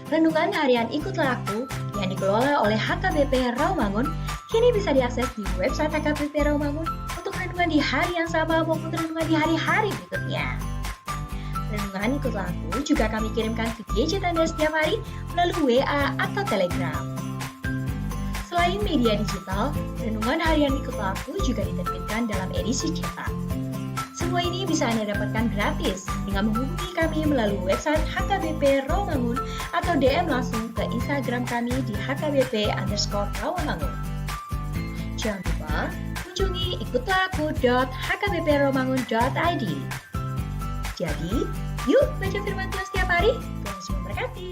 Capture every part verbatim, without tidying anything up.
Renungan harian Ikutlah Aku yang dikelola oleh H K B P Rawamangun kini bisa diakses di website H K B P Rawamangun untuk renungan di hari yang sama maupun renungan di hari-hari berikutnya. Renungan Ikutlah Aku juga kami kirimkan ke gadget Anda setiap hari melalui W A atau Telegram. Selain media digital, renungan harian Ikutlah Aku juga diterbitkan dalam edisi cetak. Semua ini bisa Anda dapatkan gratis dengan menghubungi kami melalui website H K B P Rawamangun atau D M langsung ke Instagram kami di H K B P underscore Rawamangun. Jangan lupa kunjungi ikutlah aku dot H K B P rawamangun dot I D. Jadi, yuk baca firman Tuhan setiap hari. Tuhan Yesus memberkati.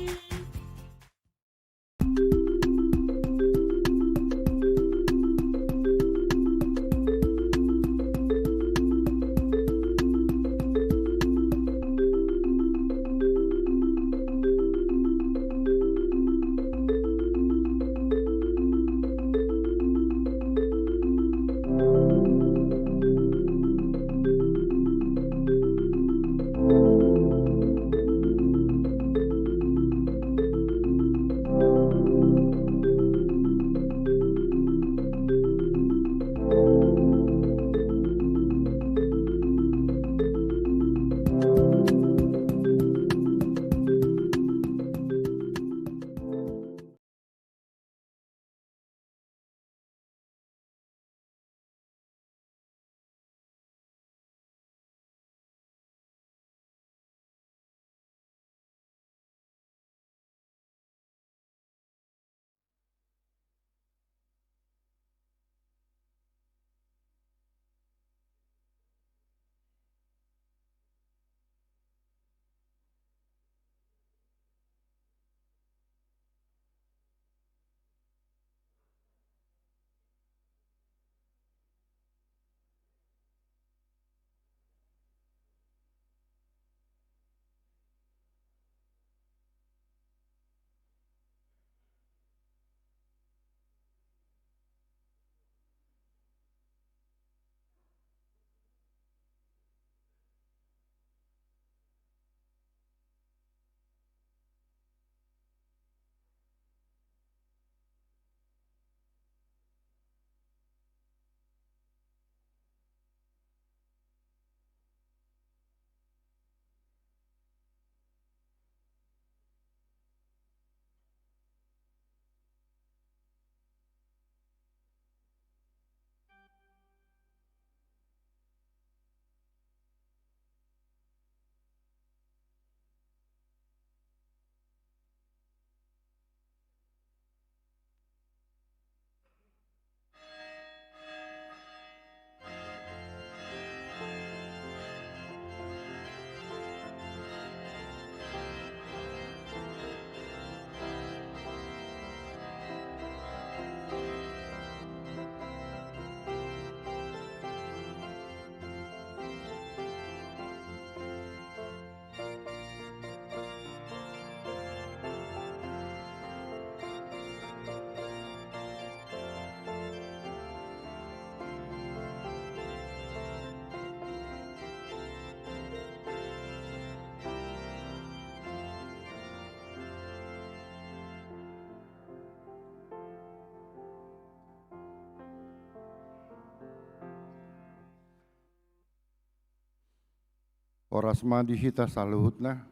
Horas ma di hita saluhutna.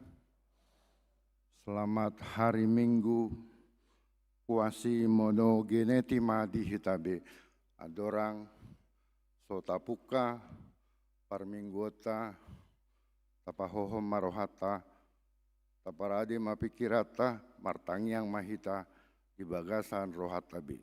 Selamat hari Minggu Quasimodogeniti ma di hita be. Andorang so tapungka parmingguonta, tapahohom ma rohanta, taparade ma pingkiranta, martangiang ma hita di bagasan rohanta be.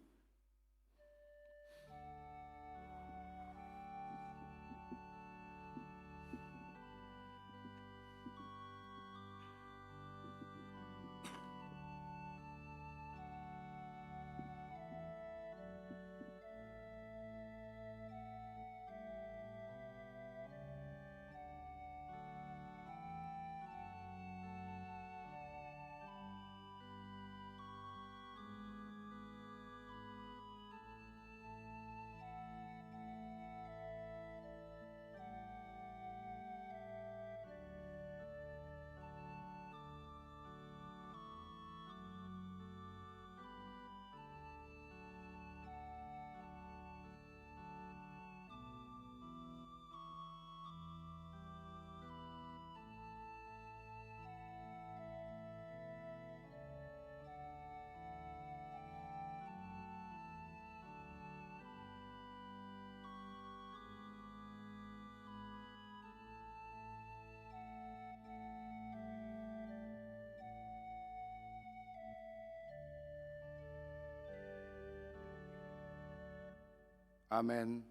Amen.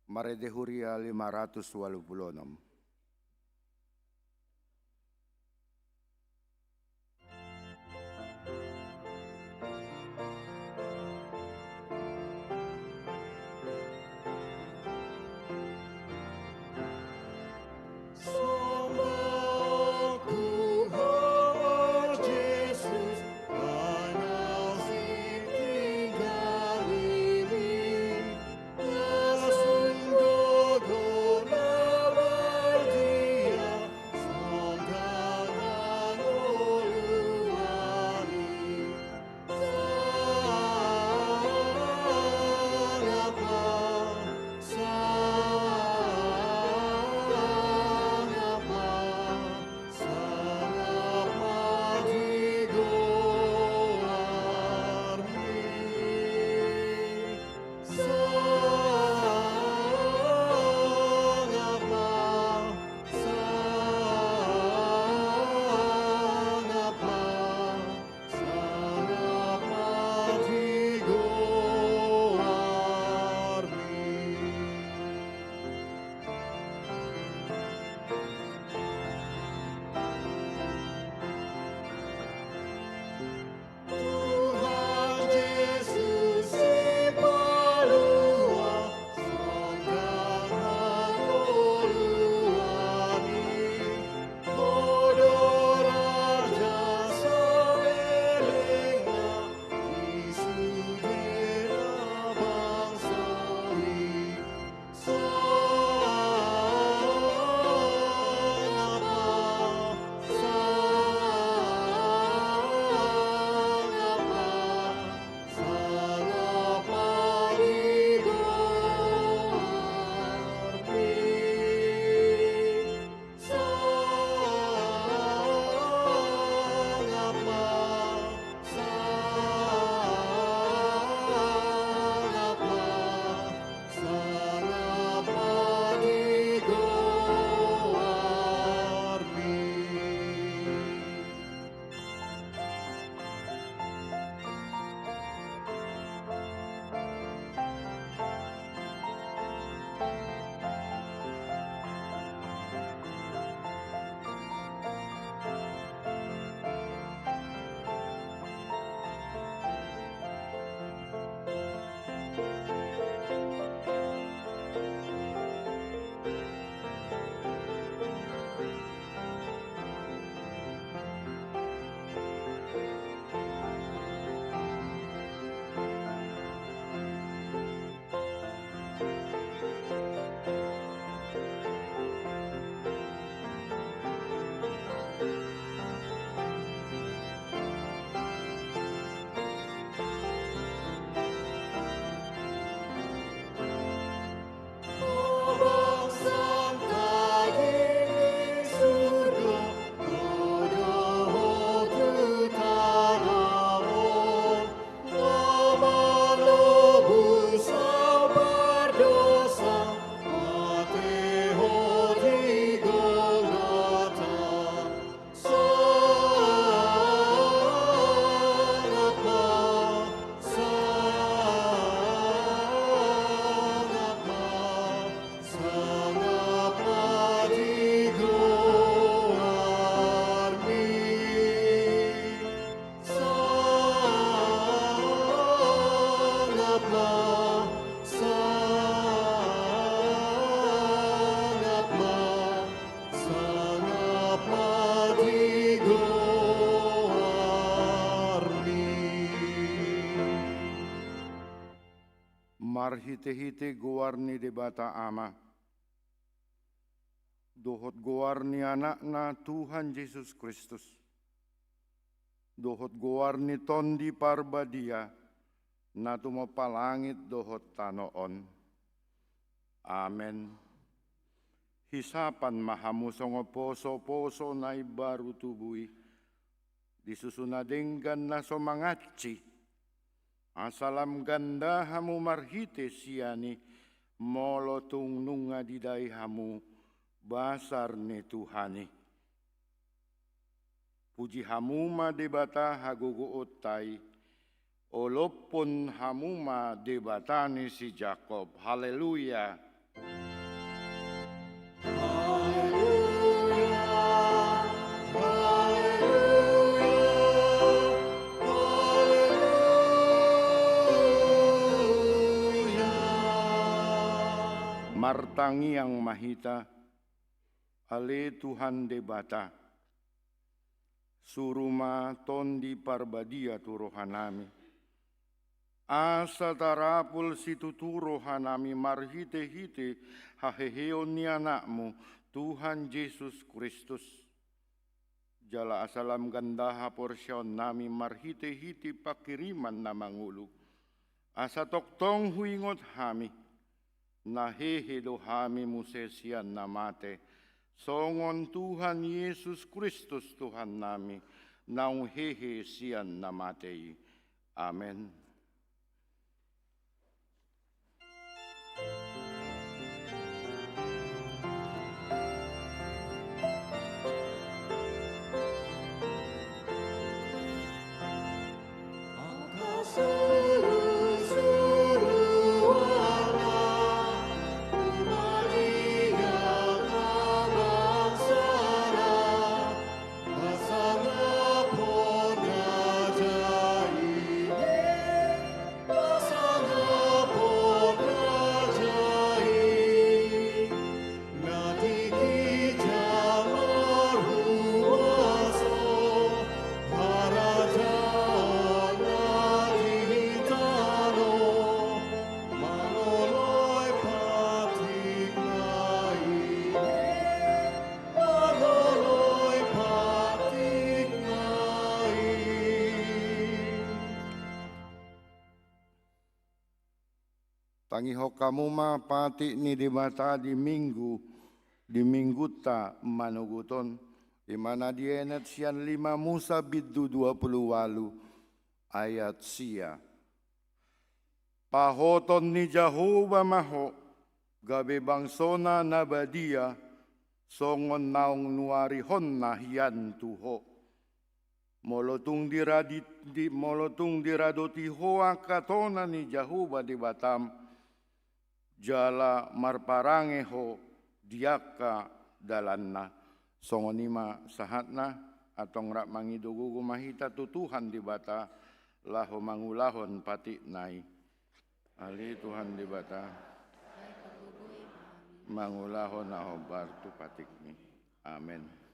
Marende huria lima ratus ualu pulu onom. Marhitehite goar ni Debata Ama, dohot goar ni Anakna Tuhan Jesus Kristus, dohot goar ni Tondi Parbadia, na tumompa langit dohot tano on. Amen. Hisapan ma hamu songon posoposo na imbaru tubu i, di susu na denggan na so mangansi, asa lam ganda hamu marhite sian i, molo tung nunga didai hamu basar ni Tuhan i. Puji hamu ma Debata hagogoonta i, Olophon hamu ma Debata ni si Jakob. Haleluya. Martangiang ma hita. Ale Tuhan Debata, suru ma Tondi Parbadia tu rohanami, asa tarapul situtu rohanami marhitehite haheheon ni Anakmu, Tuhan Jesus Kristus. Jala asa lam ganda haporseaonnami marhitehite panghirimon na mangolu, asa tongtong huingot hami, na hehe do hami muse sian na mate, songon Tuhan Jesus Kristus Tuhannami, naung hehe sian na mate i. Amen. Tangihon hamu ma patik ni Debata di Minggu, di Minggunta manogot on, i ma na dienet sian lima Musa bindu dua pulu ualu ayat sia. Pahoton ni Jahowa ma ho, gabe bangsona na badia, songon naung nuarihonna hian tu ho. Molo tung diradi-, di-, molo tung diradoti ho angka tona ni Jahowa Debatam, jala marparange ho di angka dalanna. Songon i ma sahatna, antong rap mangido gogo ma hita tu Tuhan Debata, laho mangulahon patikna i. Ale Tuhan Debata, mangulahon na hombar tu patikmi. Amen.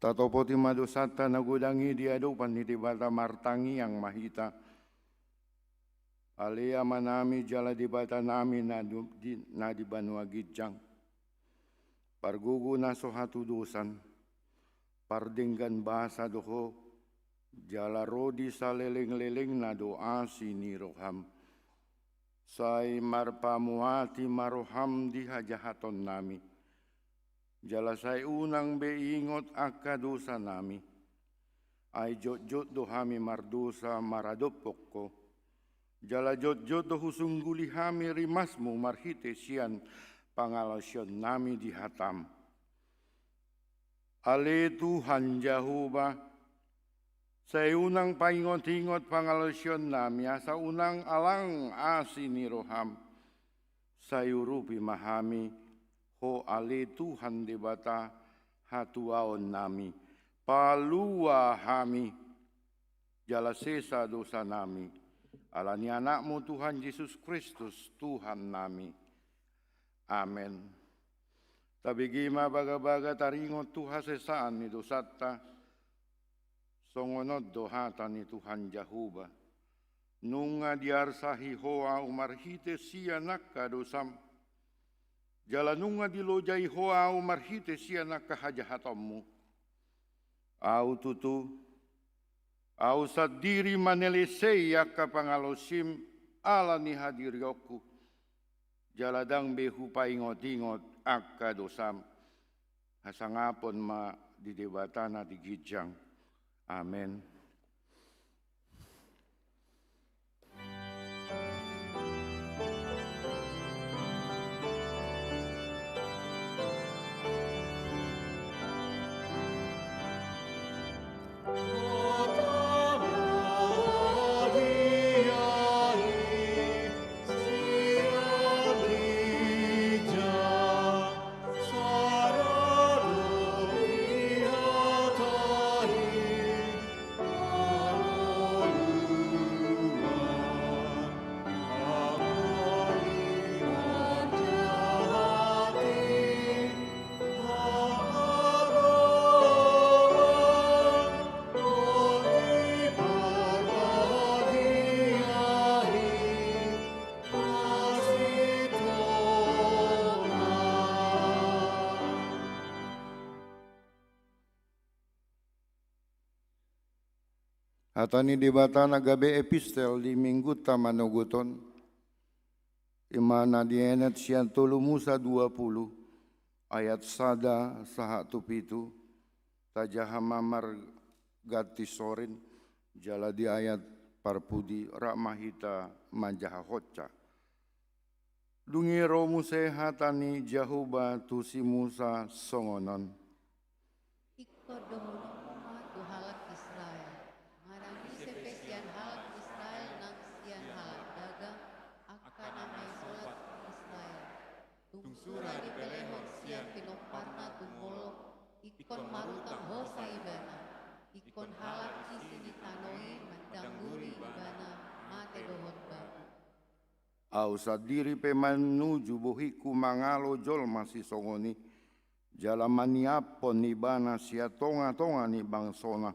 Tatopoti ma dosanta na godang i di adopan ni Debata, martangiang ma hita. Ale Amanami jala Debatanami na du-, di, na di banua ginjang. Pargogo na so hatudosan, pardenggan basa do Ho, jala ro di salelenglelengna do asi ni roham. Sai marpamuati ma roham di hajahatonnami, jala sai unang be ingot angka dosanami. Ai jotjot do hami mardosa maradophon Ho, jala jotjot do husungguli hami rimasmu marhite sian pangalaosionnami di hatam. Ale Tuhan Jahowa, sai unang paingotingot pangalaosionnami, asa unang alang asi ni roham. Sai urupi ma hami, Ho ale Tuhan Debata, hatuaonnami. Palua hami, jala sesa dosanami, ala ni Anakmu Tuhan Jesus Kristus, Tuhannami. Amen. Tabege ma bagabaga taringot tu hasesaan ni dosanta. Songon on do hata ni Tuhan Jahowa: Nunga diarsahi Ho ahu marhite sian angka dosam, jala nunga dilojai Ho ahu marhite sian angka hajahatonmu. Ahu tutu, ahu sandiri manelesei angka pangalaosim ala ni hadirionku, jala ndang be hupaingotingot angka dosam. Hasangapon ma di Debata na di ginjang. Amen. Hata ni Debata na gabe epistel di minggunta manogot on, i ma na dienet sian tolu Musa dua pulu, ayat sada sahat tu pitu. Tajaha ma marganti sorin, jala di ayat parpudi rap ma hita manjaha hosha. Dung i ro muse hata ni Jahowa tu si Musa songon on: Ingkon dohononmu ma tu halak Israel, manang ise pe sian halak Israel nang sian halak dagang, angka na maisolat di Israel, tung sura dipelehon sian pinomparna tu Molok, ingkon marutang hosa ibana, ingkon halak isi ni tano i mandangguri ibana mate dohot bau. Ahu sandiri pe manuju bohingku mangalo jolma sisongon i, jala maniaphon ibana sian tongatonga ni bangsona,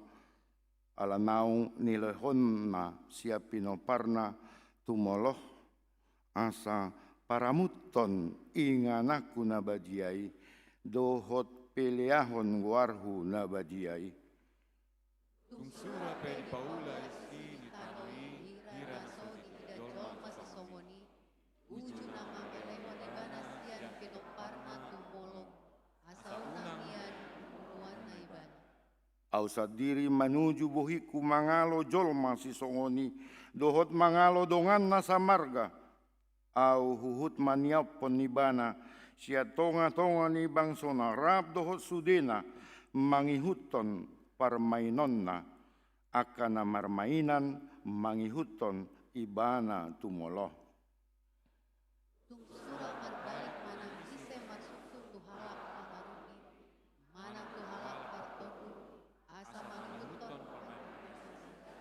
ala naung nilehonna sian pinomparna tu Molok, asa paramuthon ingananku na badia i, dohot peleahon goarhu na badia i. Tung sura pe dipaula isi ni tano i hira na so diida jolma sisongon i, uju na mamelehon ibana sian pinomparna tu Molok, asa unang ia bunuanna ibana. Ahu sandiri manuju bohingku mangalo jolma sisongon i, dohot mangalo donganna samarga. Ahu huhut maniaphon ibana sian tongatonga ni bangsona rap dohot sudena, mangihuthon parmainonna, angka na marmainan mangihuthon ibana tu Molok. Tung sura marbalik manang ise marsungkun tu halak pangarugi, manang tu halak partogu, asa mangihuthon parmainonna,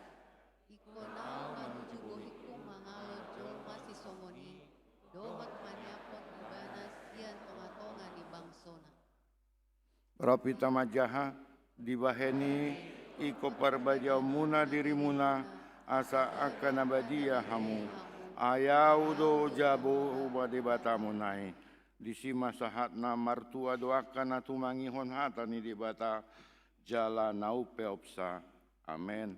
ingkon ahu manuju bohingku mangalo jolma sisongon i, dohot maniaphon ibana sian tongatonga ni bangsona. Rap hita manjaha. Dibahen i ingkon parbadiaonmuna dirimuna, asa angka na badia hamu. Ai ahu do Jahowa Debatamuna i. Disi ma sahatna. Martua do angka na tumangihon hata ni Debata, jala na umpeopsa. Amen.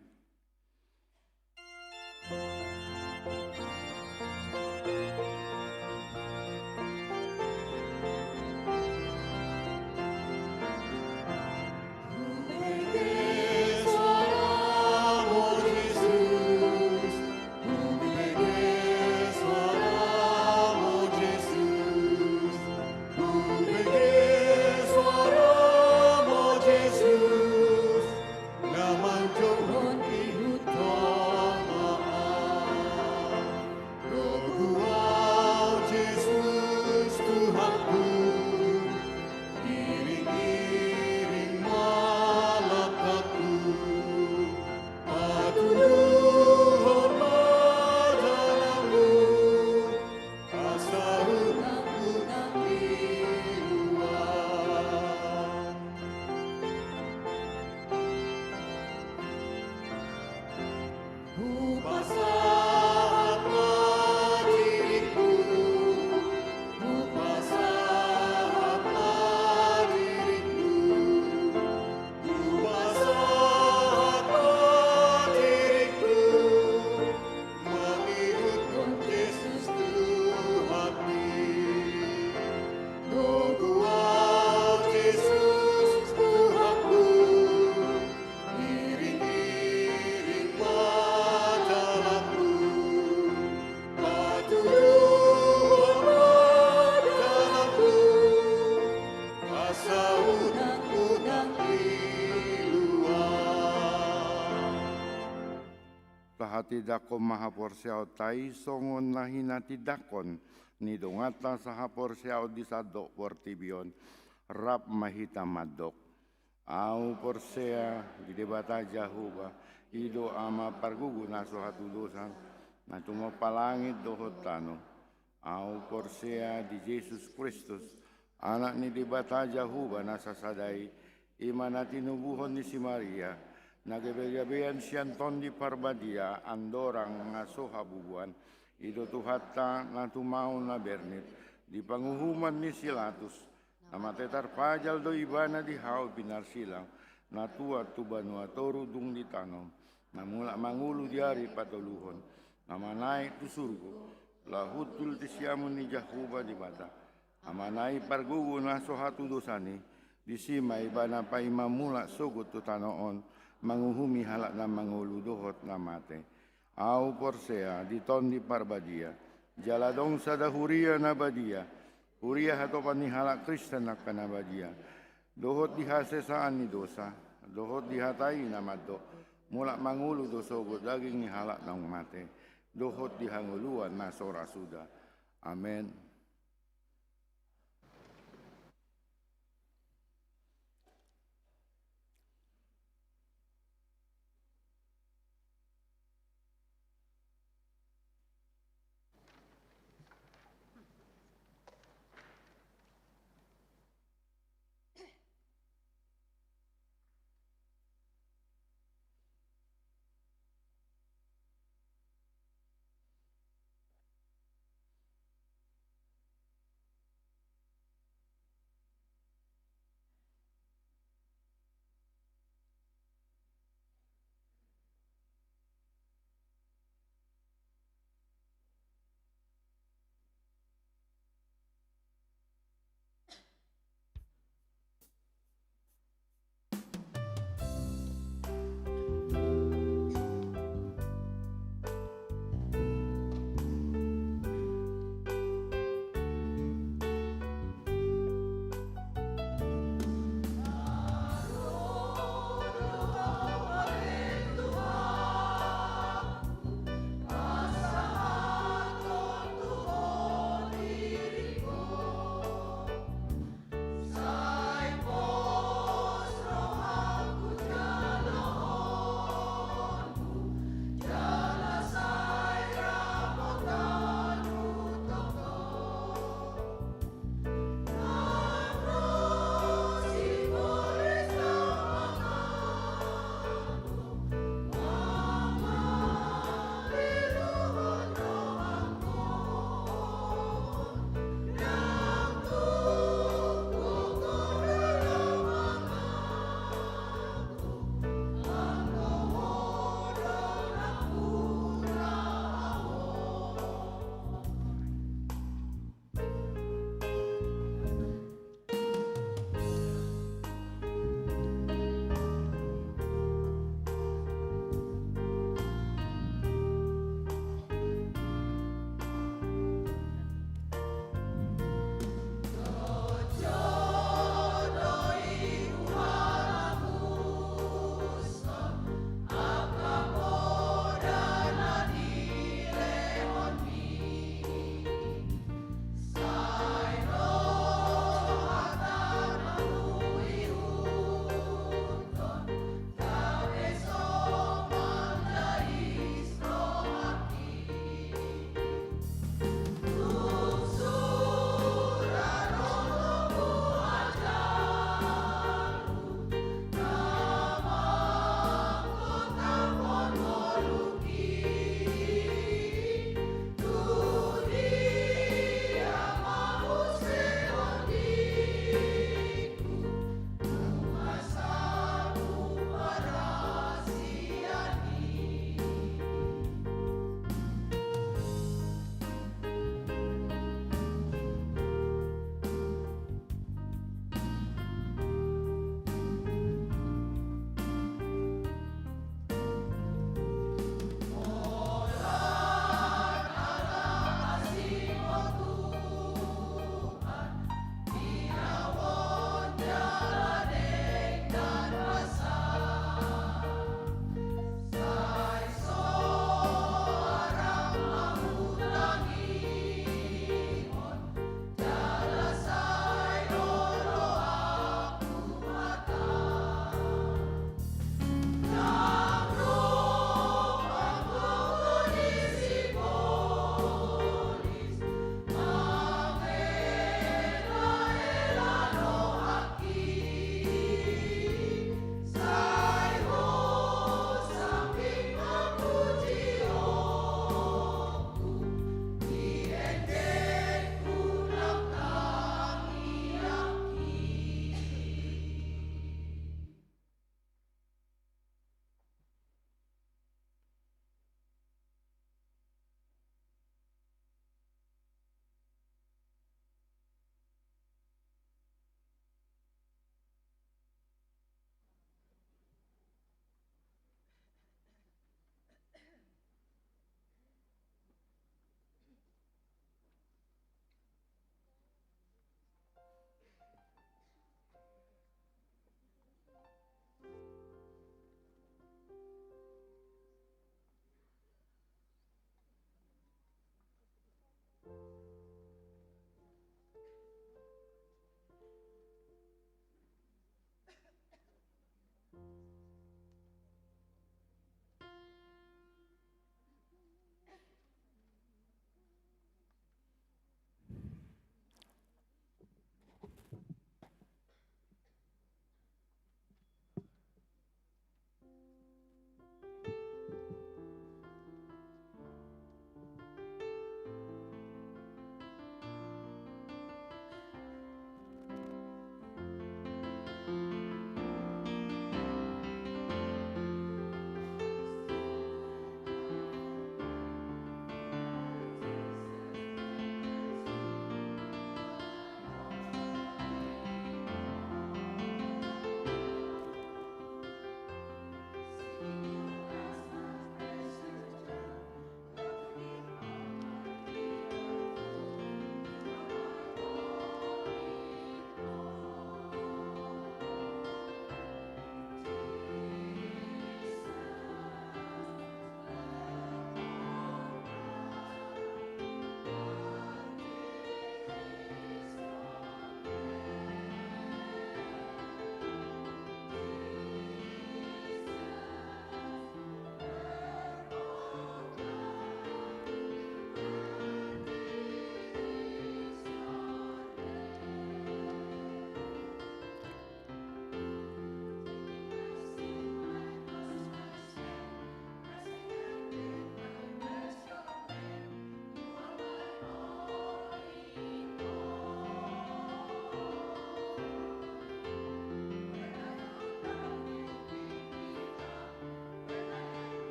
Tindangkon ma haporseaonta i songon na hinatindangkon ni donganta sahaporseaon di sandok portibi on. Rap ma hita mandok. Ahu porsea di Debata Jahowa, i do Ama pargogo na so hatudosan, na tumompa langit dohot tano. Ahu porsea di Jesus Kristus, Anak ni Debata Jahowa na sasada i, i ma na tinubuhon ni si Maria, na gabegabean sian Tondi Parbadia, andorang na so habubuan, i do Tuhanta na tumaon na bernit, di panguhuman ni si Latus, na mate tarpajal do Ibana di hau pinarsilang, na tuat tu banua toru dung ditanom, na mulak mangolu di ari patoluhon, na manaek tu surgo, laho hundul di siamun ni Jahowa Debata, Amana i pargogo na so hatudosan i, disi ma Ibana paima mulak sogot tu tano on, manguhumi halak na mangolu dohot na mate. Ahu porsea di Tondi Parbadia, jala adong sada huria na badia, huria hatopan ni halak Kristen angka na badia, dohot di hasesaan ni dosa, dohot di hata i na mandok, mulak mangolu do sogot daging ni halak naung mate, dohot di hangoluan na so ra suda. Amen.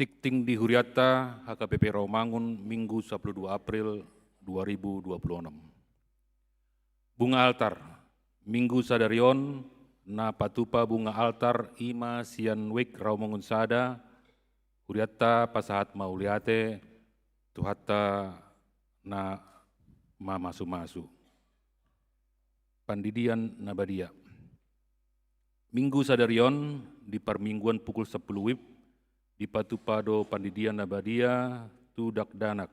Tingting di hurianta H K B P Rawamangun, Minggu sapuluh dua April dua ribu dua puluh enam. Bunga altar. Minggu sadari on na patupa bunga altar i ma sian Wijk Rawamangun sada, hurianta pasahat mauliate, Tuhanta na mamasumasu. Pandidian na badia. Minggu sadari on di parmingguan pukul sapuluh wib dipatupa do pandidian na badia tu dakdanak.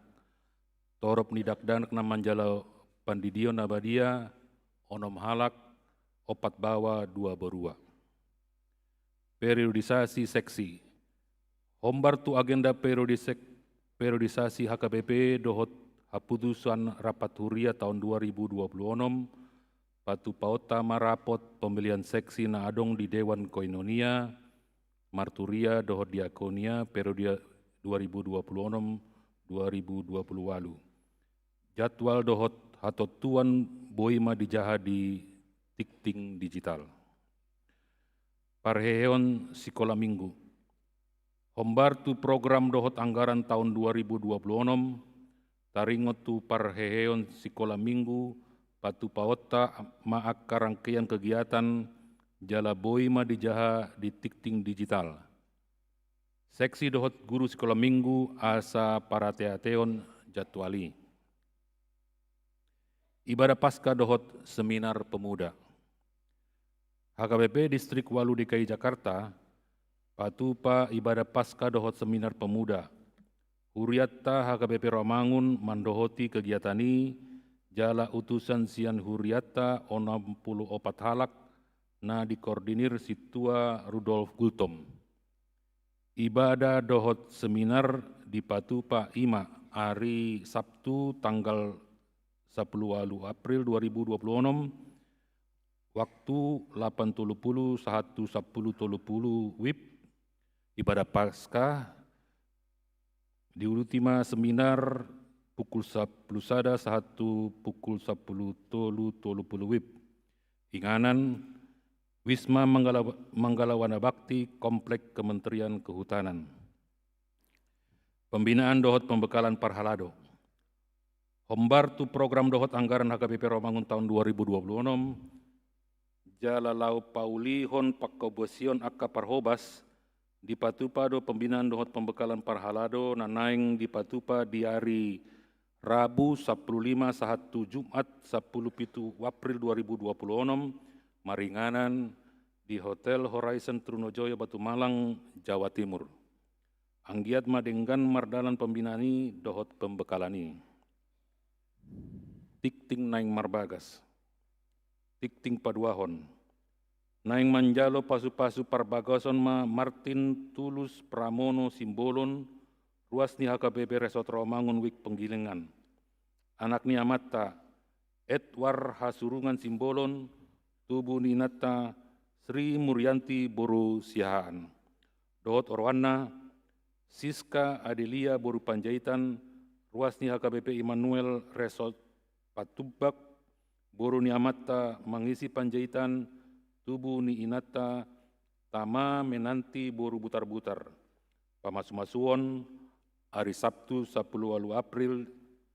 Torop ni dakdanak na manjalo pandidion na badia onom halak, opat baoa dua borua. Periodisasi seksi. Hombar tu agenda periodisek-, periodisasi H K B P dohot haputusan rapat huria taon dua ribu dua puluh onom, patupaonta ma rapot pemilihan seksi na adong di Dewan Koinonia, Marturia dohot Diakonia periode dua ribu dua puluh onom dua ribu dua puluh ualu. Jadwal dohot hatontuan boi ma dijaha di tingting digital. Parheheon sikola minggu. Hombar tu program dohot anggaran taon dua ribu dua puluh onom, taringot tu parheheon sikola minggu, patupaonta ma angka rangkeian kegiatan jala boi ma dijaha di tingting digital. Seksi dohot guru sikola minggu asa parateateon jadwal i. Ibadah Paskah dohot seminar pemuda. H K B P Distrik ualu D K I Jakarta patupa ibadah Paskah dohot seminar pemuda. Hurianta H K B P Rawamangun mandohoti kegiatan i jala utusan sian hurianta onom puluh opat halak na dikoordinir Sintua Rudolf Gultom. Ibadah dohot seminar dipatupa i ma ari Sabtu tanggal sapuluh ualu April dua ribu dua puluh onom, waktu lapan tolu puluh sahat tu sapuluh tolu puluh wib. Ibadah Paskah diuduti ma seminar pukul sapuluh sada sahat tu pukul sapuluh tolu tolu puluh wib. Inganan, Wisma Manggala-, Manggala Wana Bakti, Komplek Kementerian Kehutanan. Pembinaan dohot pembekalan parhalado. Hombar tu program dohot anggaran H K B P Rawamangun taon dua ribu dua puluh onom, jala laho paulihon pangkompasihon angka parhobas, dipatupa do pembinaan dohot pembekalan parhalado na naeng dipatupa di ari Rabu sapuluh lima sahat tu Jumat sapuluh pitu April dua ribu dua puluh onom, maringanan di Hotel Horizon Trunojoyo Batumalang, Jawa Timur. Anggiat ma denggan mardalan pembinaan i dohot pembekalan i. Tingting naeng marbagas. Tingting paduahon. Naeng manjalo pasupasu parbagason ma Martin Tulus Pramono Simbolon, ruas ni H K B P Resort Rawamangun Wijk Penggilingan. Anak ni amanta, Edward Hasurungan Simbolon, tubu ni inanta Sri Murianti boru Siahaan. Dohot oroanna, Siska Adelia boru Panjaitan, ruas ni H K B P Immanuel Resort Patumbak, boru ni amanta Mangisi Panjaitan, tubu ni inanta Tama Menanti boru Butarbutar. Pamasumasuon, ari Sabtu sapuluh ualu April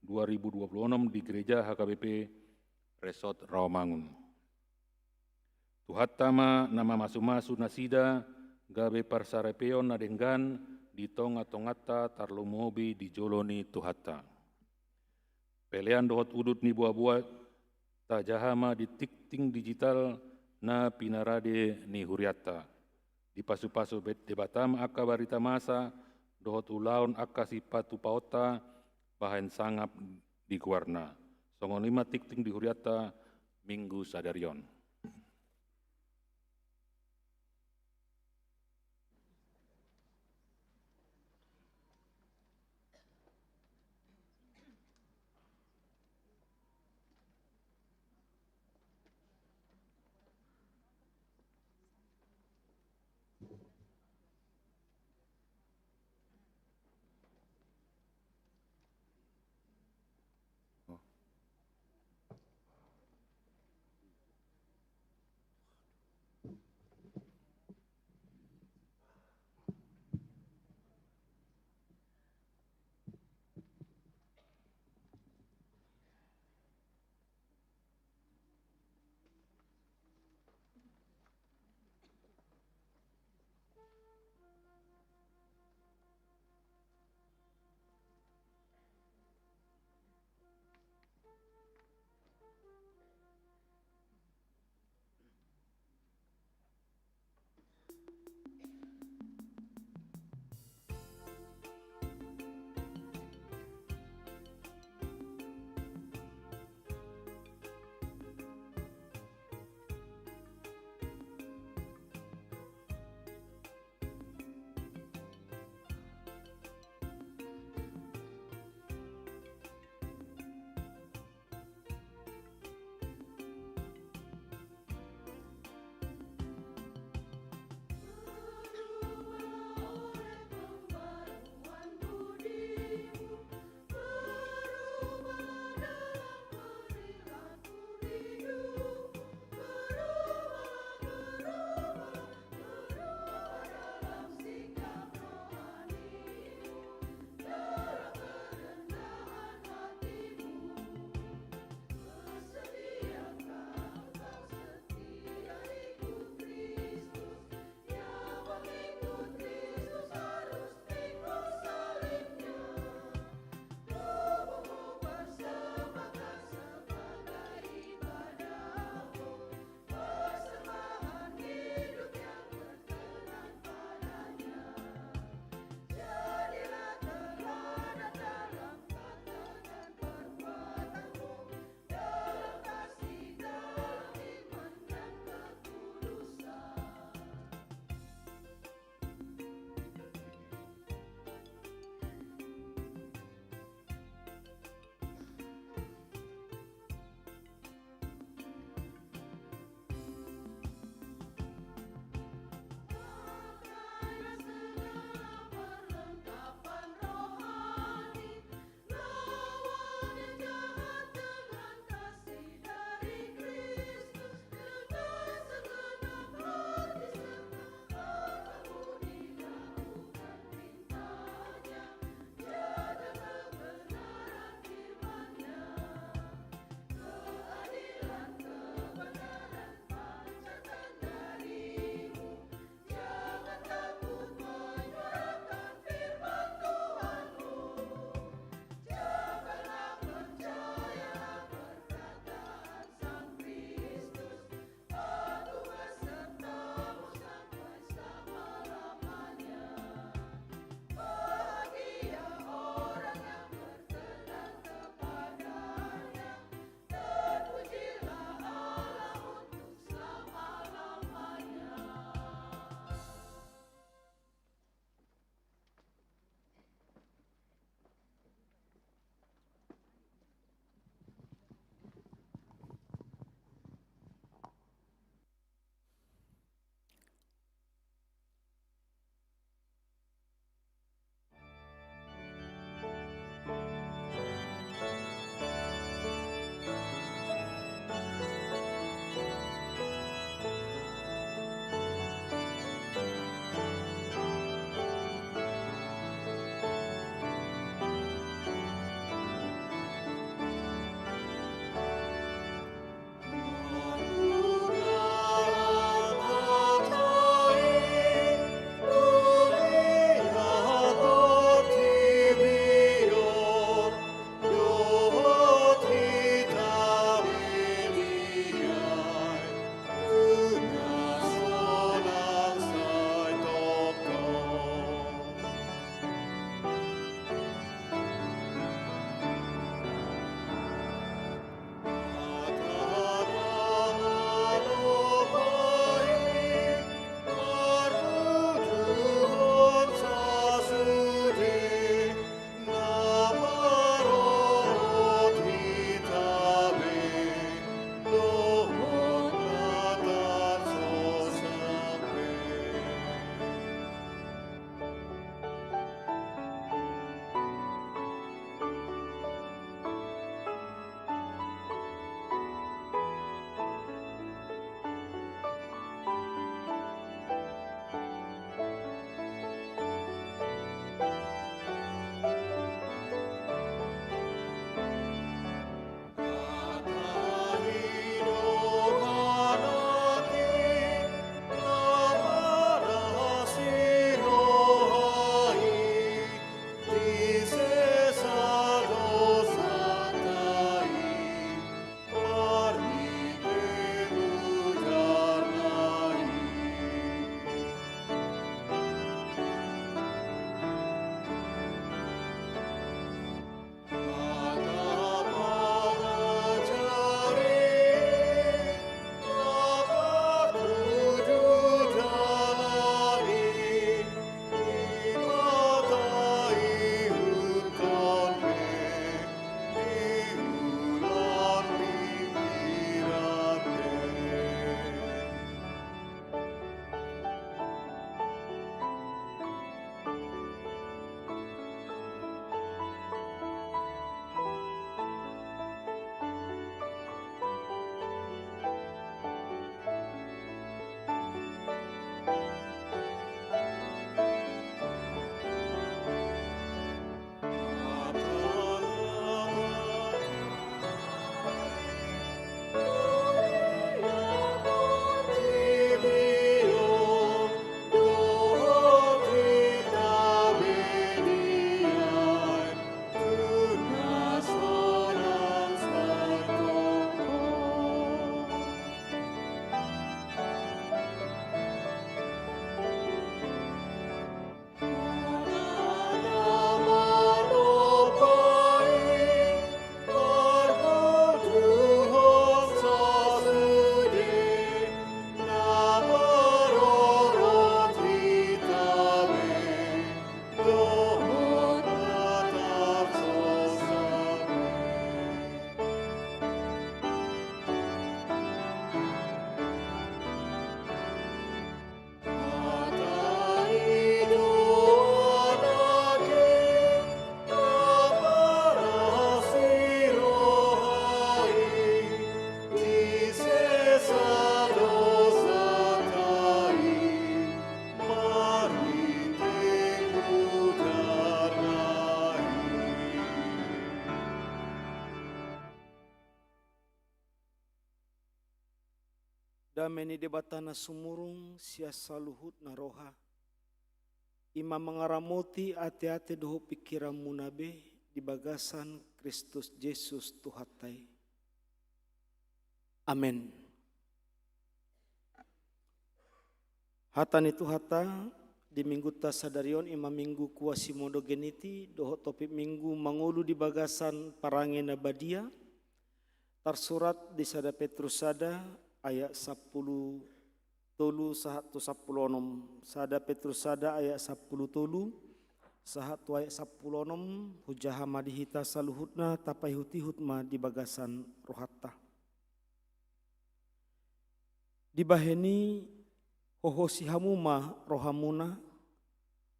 dua ribu dua puluh onom di Gereja H K B P Resort Rawamangun. Tuhanta ma na mamasumasu nasida gabe parsaripeon na denggan di tongatonganta tarlumobi di jolo ni Tuhanta. Pelean dohot udut ni boaboa tajaha ma di tingting digital na pinarade ni hurianta. Dipasupasu Debata ma angka barita masa dohot ulaon angka sipatupaonta bahen sangap di goarna. Songon i ma tingting di hurianta minggu sadari on. Dame ni Debata na sumurung sian saluhutna roha, i ma mangaramoti ateate dohot pingkiranmuna be di bagasan Kristus Jesus Tuhanta i. Amen. Hata ni Tuhanta di Minggunta sadari on i ma Minggu Quasimodogeniti dohot topik Minggu mangolu di bagasan parange na badia, tarsurat di sada Petrus sada ayat sampulu tolu sahat tu sampulu onom. Sada Petrus sada ayat sampulu tolu sahat tu ayat sampulu onom, hujaha ma di hita saluhutna tapaihutihut ma di bagasan rohanta. Dibahen i hohosi hamu ma rohamuna,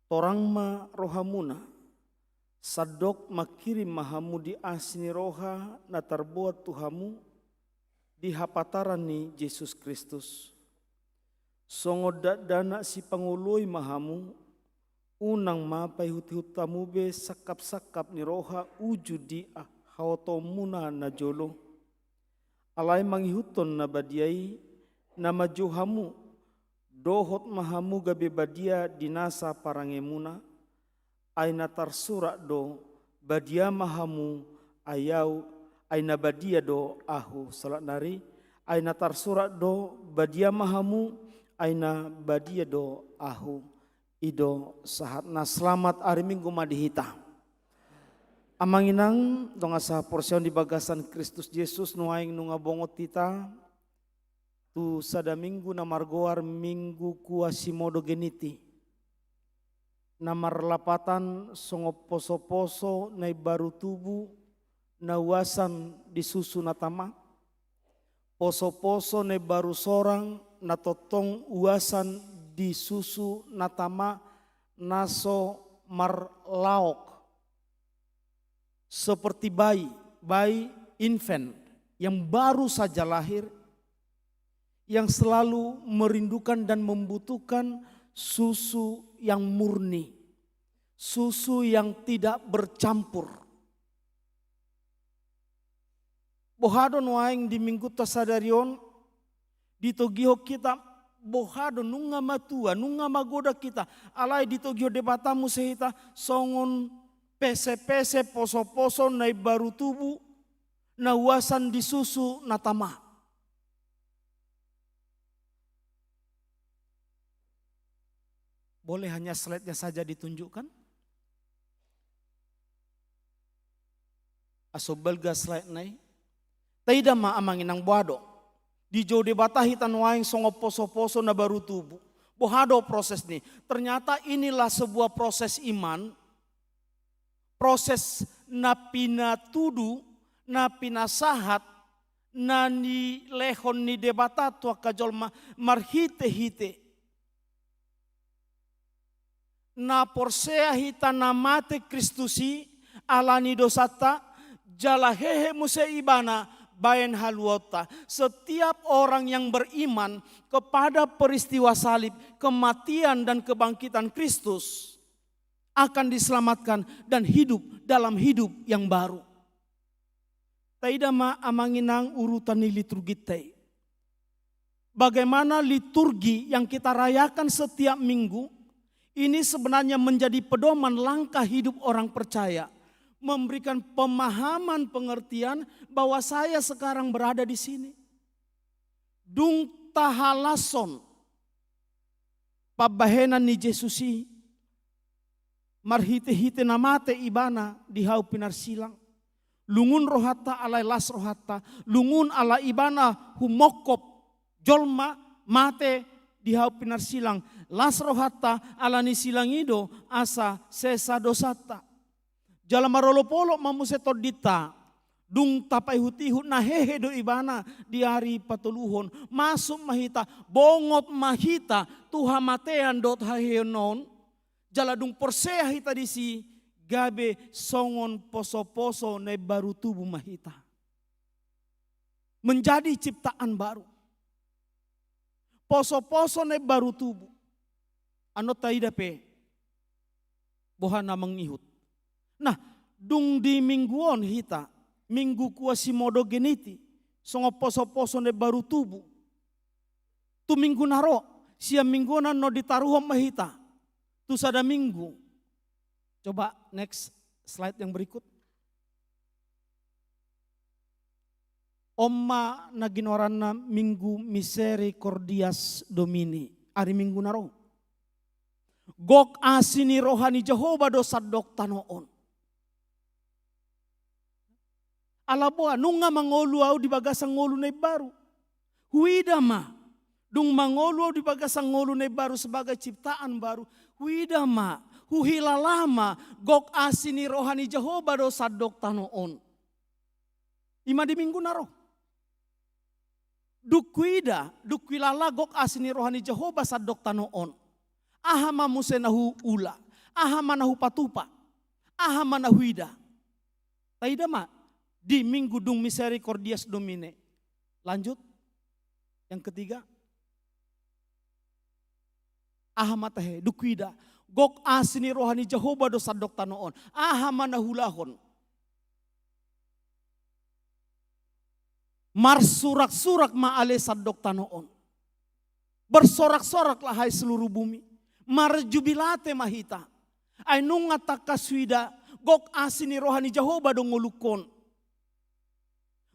torang ma rohamuna, sandok mangkirim ma hamu di asi ni roha na tarboan tu hamu di hapataran ni Jesus Kristus. Songon dakdanak sipangoloi ma hamu, unang ma paihutihut hamu be sangkapsangkap ni roha uju di haotoonmuna na jolo. Alai mangihuthon na badia i, na manjou hamu, dohot ma hamu gabe badia di nasa parangemuna, ai na tarsurat do, badia ma hamu, ai ahu, ai na badia do ahu, salat nari, ai na tarsurat do, badia ma hamu, ai na badia do ahu. I do sahatna. Selamat ari Minggu ma di hita. Amang inang, dongan sahaporseaon di bagasan Kristus Jesus, nuaeng nunga bongot hita tu sada Minggu na margoar Minggu Quasimodogeniti, na marlapatan songon posoposo na imbaru tubu na uasan di susu na tama, posoposo na imbaru sorang na tongtong uasan di susu na tama na so marlaok, seperti bayi, bayi, infant yang baru saja lahir, yang selalu merindukan dan membutuhkan susu yang murni, susu yang tidak bercampur. Boha do nuaeng di Minggunta sadari on, ditogihon hita, boha do, nunga matua, nunga magodang hita, alai ditogihon Debata muse hita songon pesepese, posoposo na imbaru tubu na uasan di susu na tama. Boleh hanya slide-nya saja ditunjukkan? Asa umbalga slide-na i. Taida ma amang inang, boha do. Dijou Debata hita nuaeng songon posoposo na baru tubu. Boha do proses ni? Ternyata inilah sebuah proses iman, proses na pinatudu, na pinasahat, na nilehon ni Debata tu angka jolma marhitehite na porsea hita na mate Kristus i ala ni dosanta, jala hehe muse ibana baen haluaonta. Setiap orang yang beriman kepada peristiwa salib, kematian dan kebangkitan Kristus akan diselamatkan dan hidup dalam hidup yang baru. Taida ma amang inang urutan ni liturginta i. Bagaimana liturgi yang kita rayakan setiap minggu ini sebenarnya menjadi pedoman langkah hidup orang percaya, memberikan pemahaman, pengertian bahwa saya sekarang berada di sini. Dung tahalashon pambahenan ni Jesus i, marhitehite na mate ibana di hau pinarsilang. Lungun rohanta alai las rohanta, lungun ala ibana humongkop jolma mate di hau pinarsilang, las rohanta ala ni silang i do asa sesa dosanta. Jala marolopolop ma muse tondinta, dung tapaihutihut na hehe do ibana di ari patoluhon, masuk ma hita, bongot ma hita tu hamatean dohot haheheon on, jala dung porsea hita disi, gabe songon posoposo na imbaru tubu ma hita. Menjadi ciptaan baru. Posoposo na imbaru tubu. Annon taida pe boha na mangihut. Nah, dung di minggu on hita, Minggu Quasimodogeniti, songon posoposo na imbaru tubu. tu minggu na ro, sian minggu on annon ditaruhon ma hita tu sada minggu. Coba next slide yang berikut. On ma na ginoaranna Minggu Misericordias Domini, ari Minggu na ro. Gok asi ni roha ni Jahowa do sandok tano on. Ala boha, nunga mangolu ahu di bagasan ngolu na imbaru. Huida ma, dung mangolu ahu di bagasan ngolu na imbaru sebagai ciptaan baru. Huida ma, huhilala ma, gok asi ni roha ni Jahowa do sandok tano on. I ma di minggu na ro. Dung huida, dung huhilala gok asi ni roha ni Jahowa sandok tano on. Aha ma muse na huula, aha ma na hupatupa, aha ma na huida. Taida ma di minggu dung Misericordias Domini. Lanjut. Yang ketiga. Aha ma tahe, dung huida. Gok asi ni roha ni Jahowa do sandok tano on. Aha ma na huulahon. Marsurak-surak ma ale sandok tano on. Bersorak-soraklah hai seluruh bumi. Marjubilate ma hita. Ai nunga tangkas huida, gok asi ni roha ni Jahowa do ngolungkon.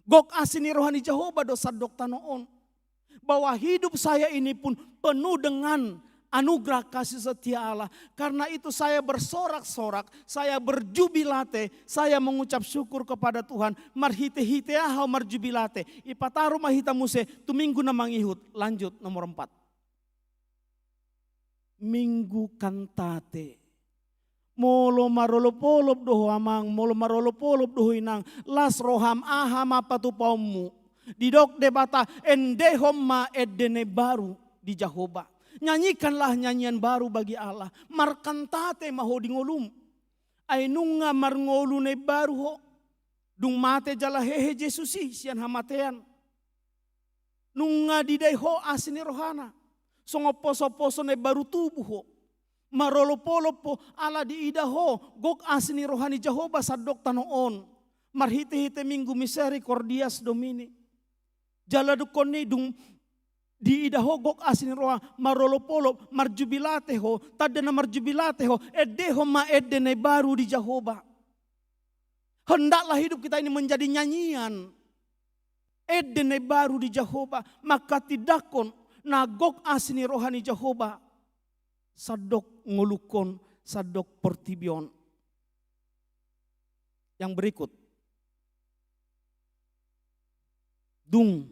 Gok asi ni roha ni Jahowa do sandok tano on. Bahwa hidup saya ini pun penuh dengan anugerah kasih setia Allah. Karena itu saya bersorak-sorak, saya berjubilate, saya mengucap syukur kepada Tuhan. Marhite-hite aha marjubilate. Ipataru ma hita muse tu minggu na mangihut. Lanjut nomor empat. Minggu Kantate. Molo marolop-olop do ho amang, molo marolop-olop do ho inang, las roham, aha ma patupaonmu. Didok Debata, endehon ma ende na imbaru di Jahowa. Nyanyikanlah nyanyian baru bagi Allah. Markantate ma ho di ngolum. Ai nunga marngolu na imbaru ho. Dung mate jala hehe Jesus i sian hamatean. Nunga didai ho asi ni rohana. Songon poso-poso na imbaru tubu ho. Marolop-olop ho, ala diida ho gok asi ni roha ni Jahowa sandok tano on. Marhite-hite Minggu Misericordias Domini. Jala dungkon i dung diida ho gok asi ni roha, marolop-olop, marjubilate ho, tanda na marjubilate ho, endehon ma ende na imbaru di Jahowa. Hendaklah hidup kita ini menjadi nyanyian. Ende na imbaru di Jahowa, manghatindanghon na gok asi ni roha ni Jahowa. Sandok ngolungkon, sandok portibi on. Yang berikut. Dung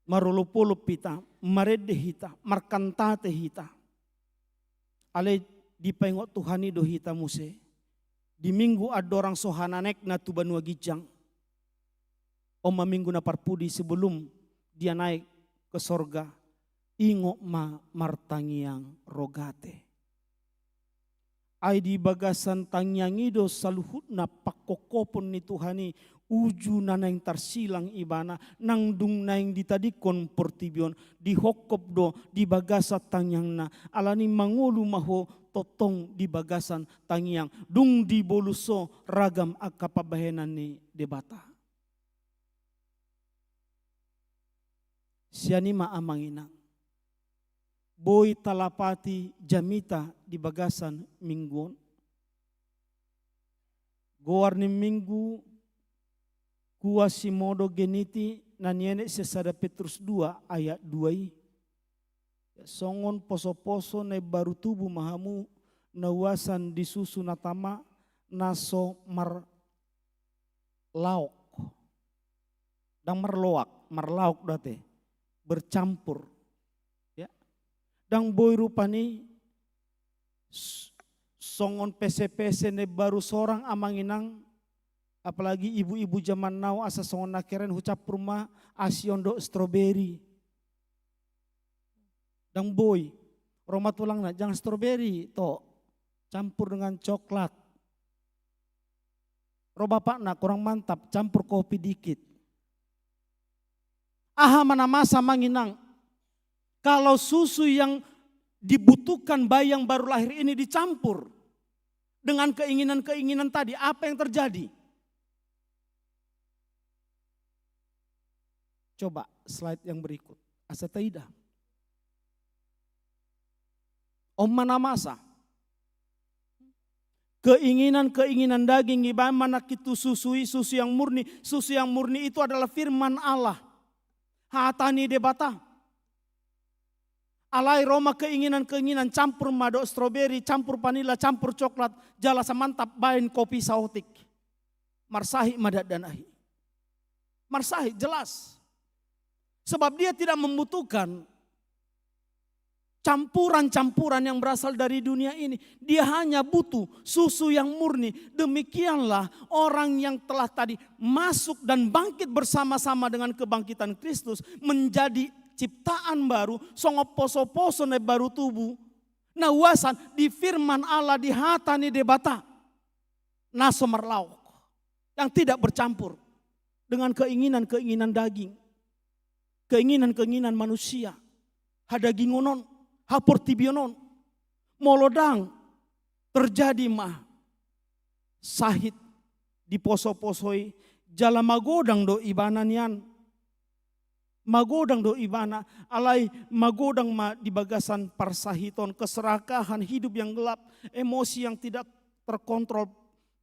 marolop-olop hita, marende hita, markantate hita. Alai dipaingot Tuhan i do hita muse. Di minggu andorang so hanaekna tu banua ginjang. On ma minggu na parpudi sebelum dia naik ke sorga. Ingot ma martangiang rogate. Ai di bagasan tangiang i do saluhutna pangkophopon ni Tuhan i, uju na naeng tarsilang ibana, nang dung naeng ditadingkon portibi on, dihophop do di bagasan tangiangna, alani mangolu ma ho tongtong di bagasan tangiang, dung dibolus ho ragam angka pambahenan ni Debata. Sian i ma amang inang. Boi talapati jamita di bagasan minggu on. Goar ni minggu, Quasimodogeniti na nienet sian sada Petrus dua ayat dua i. Songon poso-poso na imbaru tubu ma hamu na uasan di susu na tama na so marlaok. Ndang marloak, marlaok do ate. Bercampur. Ya. Ndang boi rupani s-, songon pese-pese na imbaru sorang amang inang, apalagi ibu-ibu jaman now asa songon na keren hucampur ma asi on dohot stroberi. Ndang boi. Ro ma tulangna, jangan stroberi, to. Campur dengan coklat. Ro bapakna, kurang mantap, campur kopi dikit. Aha ma na masa amang inang? Kalau susu yang dibutuhkan bayi yang baru lahir ini dicampur dengan keinginan-keinginan tadi, apa yang terjadi? Coba slide yang berikut. Asa taida. On ma na masa. Keinginan-keinginan daging, ibaen ma nangkin tu susu i, susu yang murni. Susu yang murni itu adalah firman Allah. Hata ni Debata. Alai ro ma keinginan-keinginan, campur ma dohot stroberi, campur vanila, campur coklat, jala samantap baen kopi saotik. Marsahit ma dakdanak i. Marsahit, jelas. Sebab dia tidak membutuhkan campuran-campuran yang berasal dari dunia ini. Dia hanya butuh susu yang murni. Demikianlah orang yang telah tadi masuk dan bangkit bersama-sama dengan kebangkitan Kristus, menjadi ciptaan baru, songon poso-poso na baru tubu, na uasan di firman Allah, di hata ni Debata, na so marlaok, yang tidak bercampur dengan keinginan-keinginan daging, keinginan-keinginan manusia, hadagingon on, haportibion on. Molo ndang, terjadi ma sahit di poso-poso i, jala magodang do ibana nian. Magodang do ibana, alai magodang ma di bagasan parsahiton, keserakahan, hidup yang gelap, emosi yang tidak terkontrol,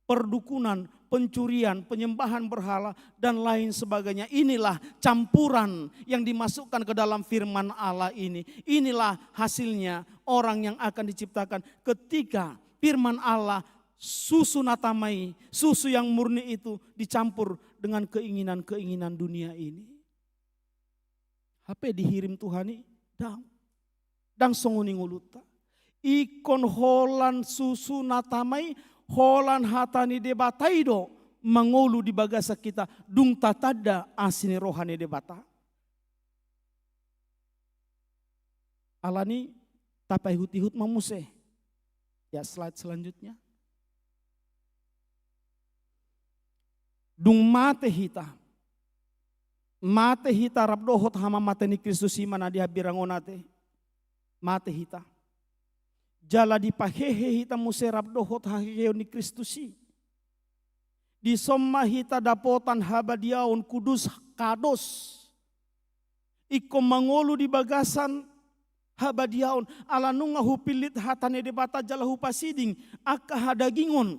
perdukunan, pencurian, penyembahan berhala, dan lain sebagainya. Inilah campuran yang dimasukkan ke dalam firman Allah ini. Inilah hasilnya orang yang akan diciptakan ketika firman Allah, susu na tama i, susu yang murni itu dicampur dengan keinginan-keinginan dunia ini. Hape dihirim Tuhan i? Ndang. Ndang songon i ngolunta. Ingkon holan susu na tama i, holan hata ni Debata i do mangolu di bagasan hita, dung tatanda asi ni roha ni Debata. Alani i tapaihut-ihut ma muse. Ya, slide selanjutnya. Dung mate hita, mate hita rap dohot hamamate ni Kristus i, ma na di hambirang on ate, mate hita. Jala dipahehe hita muse rap dohot haheheon ni Kristus i. Dison ma hita dapotan habadiaon, kudus, kados. Ingkon mangolu di bagasan habadiaon, ala nunga hupillit hata ni Debata jala hupasiding angka hadagingon.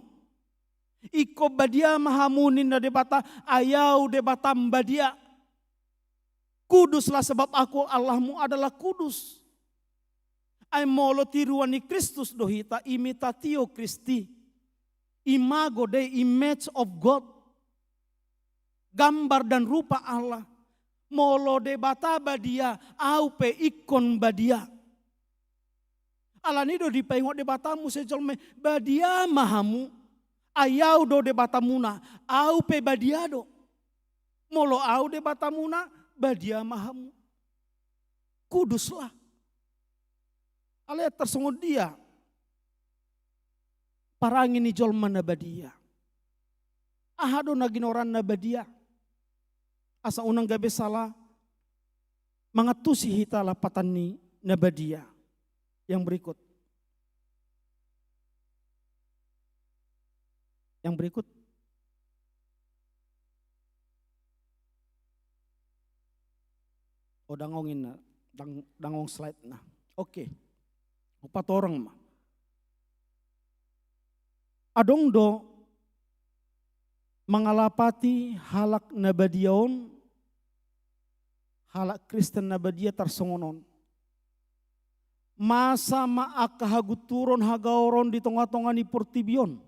Ingkon badia ma hamu ninna Debata, ai Ahu Debata badia. Kuduslah sebab Aku Allahmu adalah kudus. Ai molo tiruan ni Kristus do hita, imitatio Christi. Imago Dei, image of God. Gambar dan rupa Allah. Molo Debata badia, ahu pe ingkon badia. Alani do dipaingot Debata muse jolma i, badia ma hamu. Ai ahu do Debatamuna, ahu pe badia do. Molo ahu Debatamuna, badia ma hamu. Kuduslah. Alai tarsongon dia parange ni jolma na badia? Aha do na ginoaran na badia? Asa unang gabe sala mangantusi hita lapatan ni na badia. Yang berikut. Yang berikut. Oh, dang on inna, dang, dang on slide na. Oke. Hupatorang ma. Adong do mangalapati halak na badia on, halak Kristen na badia tarsongon on. Masa ma angka hagunturon, hagaoron di tonga-tonga ni portibi on.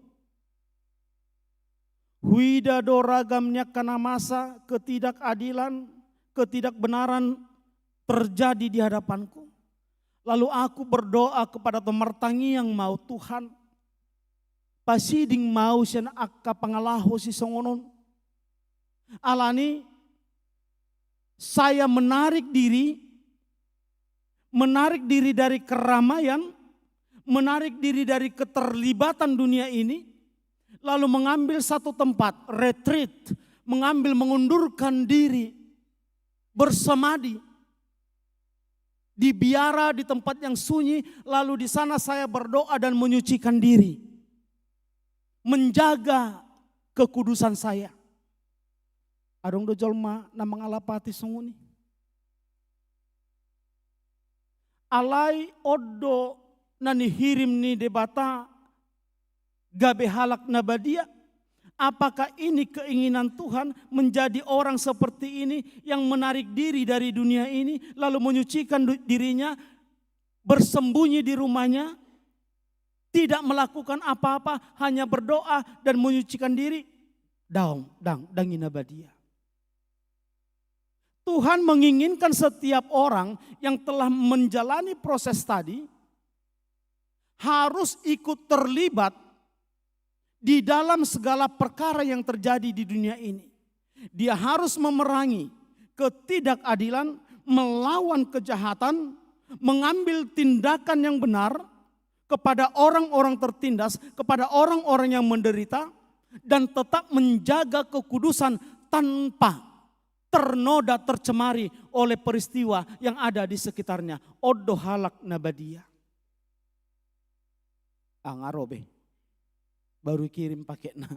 Huida do ragam ni angka na masa, ketidakadilan, ketidakbenaran terjadi di hadapanku. Lalu aku berdoa kepada Tuhan, martangiang ma ahu, Tuhan, pasiding ma ahu sian angka pangalaho sisongon on. Alani saya menarik diri, menarik diri dari keramaian, menarik diri dari keterlibatan dunia ini, lalu mengambil satu tempat, retreat, mengambil, mengundurkan diri, bersemadi di biara, di tempat yang sunyi, lalu di sana saya berdoa dan menyucikan diri, menjaga kekudusan saya. Adong do jolma na mangalapati songon i. Alai on do na nihirim ni Debata gabe halak na badia. Apakah ini keinginan Tuhan, menjadi orang seperti ini yang menarik diri dari dunia ini, lalu menyucikan du-, dirinya, bersembunyi di rumahnya, tidak melakukan apa-apa, hanya berdoa dan menyucikan diri? Daong, dang, dang i na badia. Tuhan menginginkan setiap orang yang telah menjalani proses tadi harus ikut terlibat di dalam segala perkara yang terjadi di dunia ini. Dia harus memerangi ketidakadilan, melawan kejahatan, mengambil tindakan yang benar kepada orang-orang tertindas, kepada orang-orang yang menderita, dan tetap menjaga kekudusan tanpa ternoda, tercemari oleh peristiwa yang ada di sekitarnya. On do halak na badia. Nga ro be. Baru kirim paketna.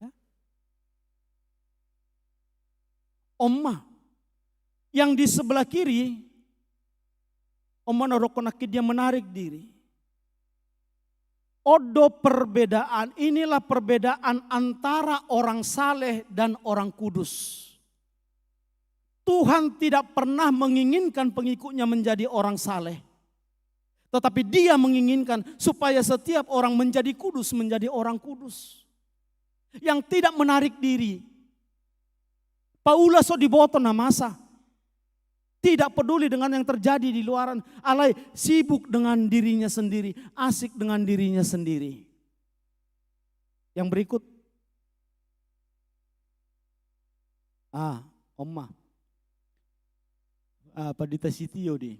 Ya? On ma. Yang di sebelah kiri, on ma na dohonon nangkin dia menarik diri. On do perbedaan, inilah perbedaan antara orang saleh dan orang kudus. Tuhan tidak pernah menginginkan pengikutnya menjadi orang saleh. Tetapi Dia menginginkan supaya setiap orang menjadi kudus, menjadi orang kudus. Yang tidak menarik diri. Paulus so diboto na masa. Tidak peduli dengan yang terjadi di luaran, alai sibuk dengan dirinya sendiri, asik dengan dirinya sendiri. Yang berikut. Ah, on ma. Ah, Pandita Sitio di.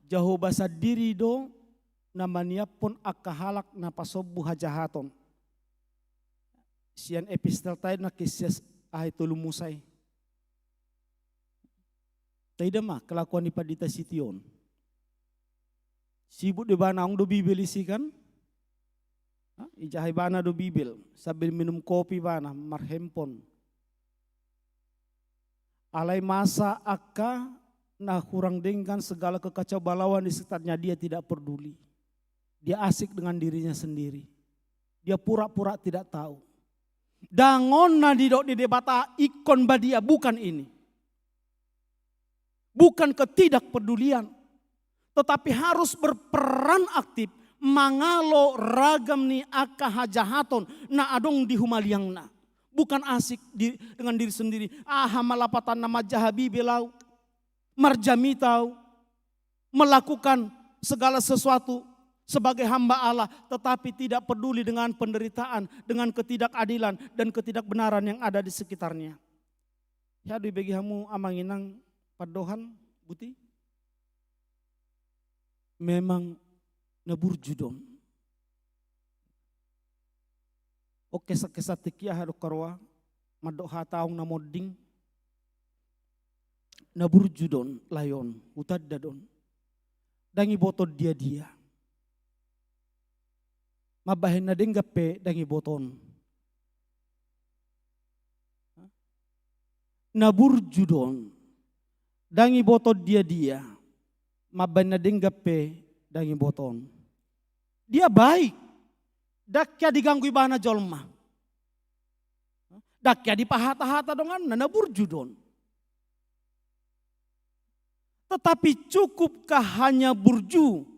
Jahowa sandiri do na maniaphon angka halak na pasombu hajahaton. Sian epistelta i na kisias ahai tolu Musa i. Taida ma kelakuan ni Pandita Sitio on. Sibuk do ibana, adong do Bibel isi kan? Ha? Ijahai ibana do Bibel sambil minum kopi ibana, marhandphone. Alai masa angka na hurang denggan, segala kekacauan balau di sekitarnya, dia tidak peduli. Dia asik dengan dirinya sendiri. Dia pura-pura tidak tahu. Dang on na didok ni Debata ingkon badia, bukan ini. Bukan ketidakpedulian, tetapi harus berperan aktif mangalo ragam ni angka hajahaton na adong di humaliangna. Bukan asik di, dengan diri sendiri. Aha ma lapatanna, manjaha Bibel au, marjamita au, melakukan segala sesuatu sebagai hamba Allah, tetapi tidak peduli dengan penderitaan, dengan ketidakadilan, dan ketidakbenaran yang ada di sekitarnya. Hea do ibege hamu amang inang pandohan, buti? Memang na burju do on. Oke, sake sate kia hadok karoa, mandok hata adong na monding. Na burju do on, lae on, hutanda do on. Dang iboto on dia-dia. Mambahen na denggan pe dang iboto on. Na burju do on. Dang iboto on dia-dia. Mambahen na denggan pe dang iboto on. Dia baik. Dang hea diganggu ibana jolma. Dang hea dipahata-hata donganna, na burju do on. Tetapi cukupkah hanya burju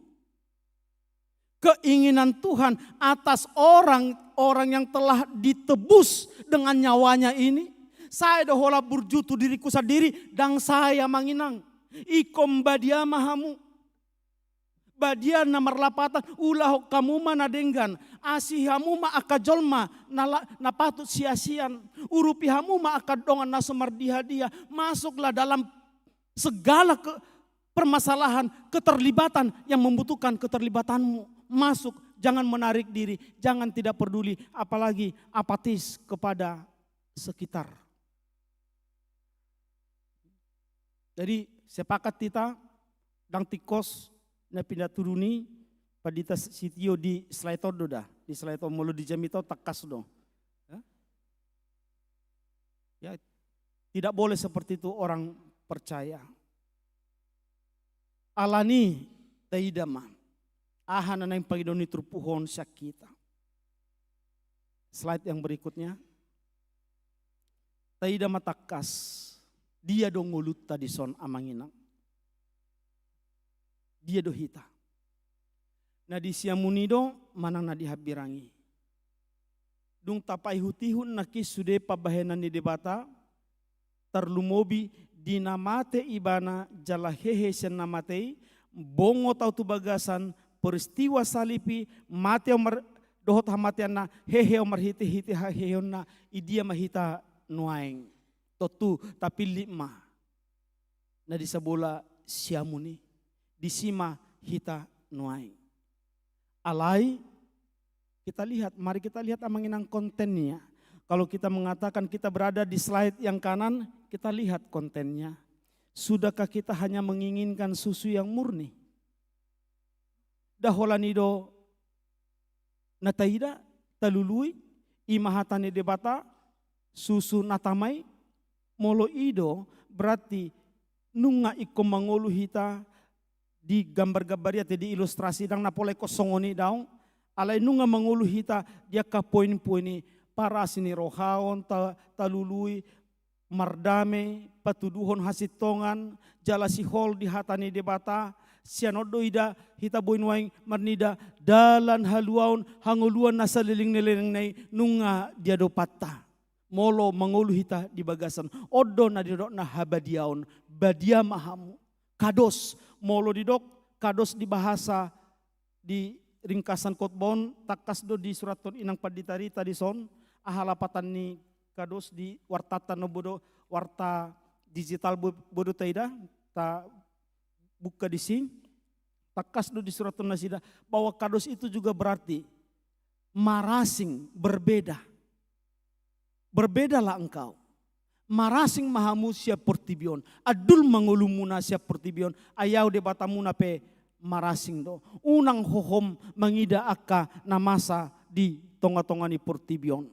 keinginan Tuhan atas orang-orang yang telah ditebus dengan nyawanya ini? Sai do holan burju tu diriku sandiri? Dang sai, amang inang. Ingkon badia ma hamu. Badia na marlapatan, ulahon hamu ma na denggan, asi hamu ma angka jolma na la-, na patut siasian, urupi hamu ma angka dongan na so mardiha-diha, masuklah dalam segala ke-, permasalahan, keterlibatan yang membutuhkan keterlibatanmu, masuk, jangan menarik diri, jangan tidak peduli, apalagi apatis kepada sekitar. Jadi, sepakat hita, dang tingkos na pinatuduhon i, Pandita Sitio di slide on do da, di slide on, molo di jamita on tangkas do. Ya? Ya, tidak boleh seperti itu orang percaya. Alani taida ma aha na naeng pangidoan ni turpuk on sian hita. Slide yang berikutnya. Taida ma tangkas, dia do ngolunta dison amang inang. Dia do hita. Na di siamun i do manang na di hambirang i. Dung tapaihutihut nangkin sude pambahenan ni Debata, tarlumobi di na mate ibana jala hehe sian na mate i, bongot ahu tu bagasan peristiwa salib i, mate ahu mar-, dohot hamateanna, hehe ahu marhitehite haheheonna. I dia ma hita nuaeng? Tontu tapillit ma na di sabola siamun i, disi ma hita nuaeng. Alai, kita lihat, mari kita lihat amang inang kontennya. Kalau kita mengatakan kita berada di slide yang kanan, kita lihat kontennya. Sudahkah kita hanya menginginkan susu yang murni? Nda holan i do na taida, talului, i ma hata ni Debata, susu na tama i? Molo i do, berarti nunga ingkon mangolu hita di gambar-gambar i, ate, di ilustrasi, ndang na pola ingkon songon i, daong. Alai nunga mangolu hita di angka poin-poin i, parasi ni roha on, ta-, talului, mardame, patuduhon hasintongan, jala sihol di hata ni Debata. Sian on do ida hita boi nuaeng marnida dalan haluaon, hangoluan na saleleng ni lelengna i nunga diadopanta. Molo mangolu hita di bagasan on do na nidokna habadiaon, badia ma hamu. Kados, molo didok kados di bahasa di ringkasan khotbah on, tangkas do disurathon inang pandita Rita dison, aha lapatan ni kados di wartanta on, bodo warta digital bo-, bodo taida, tabuka disi, tangkas do disurathon nasida, bahwa kados itu juga berarti marasing, berbeda. Berbedalah engkau. Marasing ma hamu sian portibi on. Andul ma ngolumuna sian portibi on. Ai Ahu Debatamuna pe marasing do. Unang hohom mangida angka na masa di tonga-tonga ni portibi on.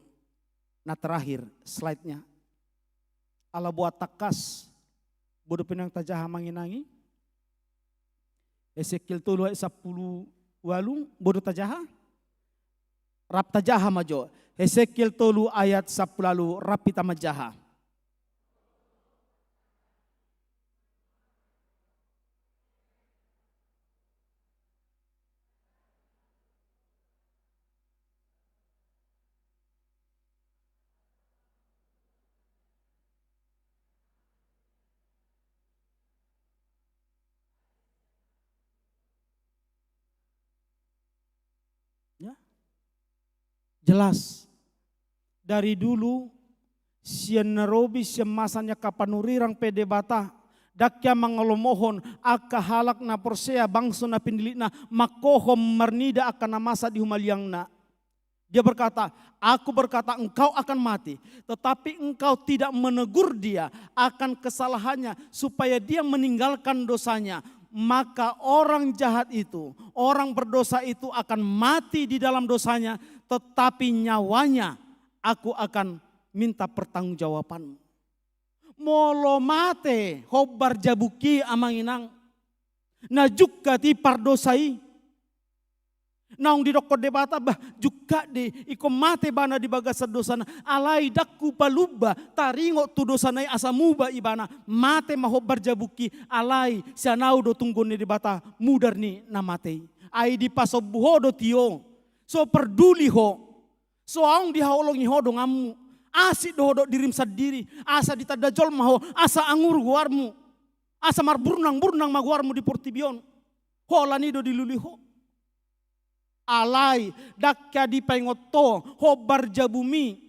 Na terakhir slide-nya. Ala boha tangkas. Bodo pe nang tajaha amang inang i. Hesekiel tolu ayat sampulu ualu, bodo tajaha? Rap tajaha ma jo. Hesekiel tolu ayat sampulu ualu, rap hita manjaha. Ya. Jelas. Dari dulu, sian na robi, sian masa ni angka panurirang pe Debata, ndang hea mangalomohon angka halak na porsea, bangso na pinillitna, manghohom marnida angka na masa di humaliangna. Dia berkata, "Aku berkata, engkau akan mati." Tetapi engkau tidak menegur dia akan kesalahannya, supaya dia meninggalkan dosanya. Maka orang jahat itu, orang berdosa itu akan mati di dalam dosanya, tetapi nyawanya Aku akan minta pertanggungjawaban. Molo mate hombar jabungki, amang inang, na jungkat i pardosa i. Naung didokkon Debata, bah, jungkat do i, ingkon mate ibana di bagasan dosana, alai ndang hupalumba, taringot tu dosana i asa muba ibana, mate ma hombar jabungki, alai sian Ahu do tunggu ni Debata mudar ni na mate i. Ai dipasombu ho do tio, so parduli ho, so adong dihaholongi ho donganmu, asing do ho dohot dirim sandiri, asa ditanda jolma ho, asa angur goarmu, asa marburnang-burnang ma goarmu di portibi on, holan i do dilului ho. Alai ndang hea dipaingot ho hombar jabumi,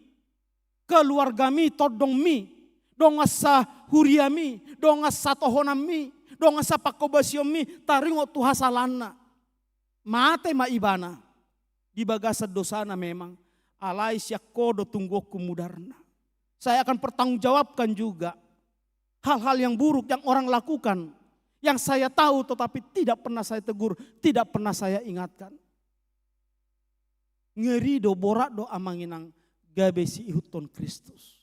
keluargami, tondongmi, dongan sahuriami, dongan satohonanmi, dongan sapanghobasionmi, taringot tu hasalaanna. Mate ma ibana di bagasan dosana memang, alai sian ho do tungguonku mudarna. Saya akan pertanggungjawabkan juga hal-hal yang buruk yang orang lakukan, Yang saya tahu tetapi tidak pernah saya tegur, tidak pernah saya ingatkan. Ngeri do, borat do amang inang gabe siihuthon Kristus.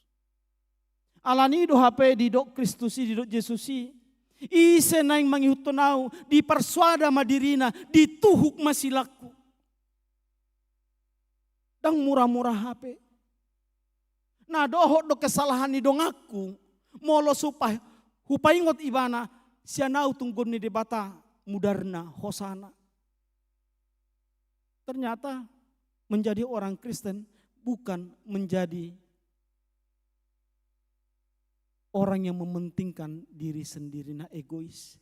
Alani i do hape didok Kristus i, didok Jesus i, ise naeng mangihuthon ahu, diparsoada ma dirina, dituhuk ma silangku. Ndang mura-mura hape. Na dohot do kesalahan ni donganku, molo supa-, hupaingot ibana, sian ahu tung gom ni Debata, mudarna, hosana. Ternyata menjadi orang Kristen bukan menjadi orang yang mementingkan diri sendiri, na egois.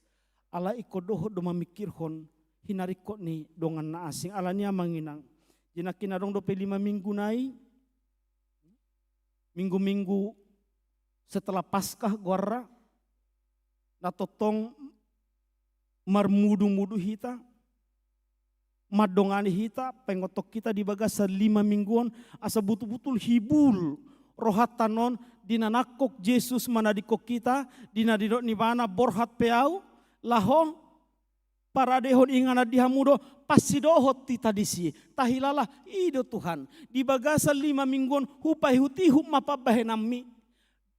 Alai ingkon dohot do mamingkirhon hinaringkot ni dongan na asing. Alani i amang inang, jinangkin adong dope lima minggu nai, minggu-minggu setelah Paskah goarna, na tongtong marmudu-mudu hita, mandongani hita, paingothon hita di bagasan lima minggu on, asa butul-butul hibul rohanta on, di na nangkok Jesus manadingkon hita, di na nidok ni ibana borhat pe ahu, laho paradehon inganan di hamu do, pansidohot hita disi. Tahilala, i do Tuhan, di bagasan lima minggu on, hupaihut-ihut ma pambahenanmi.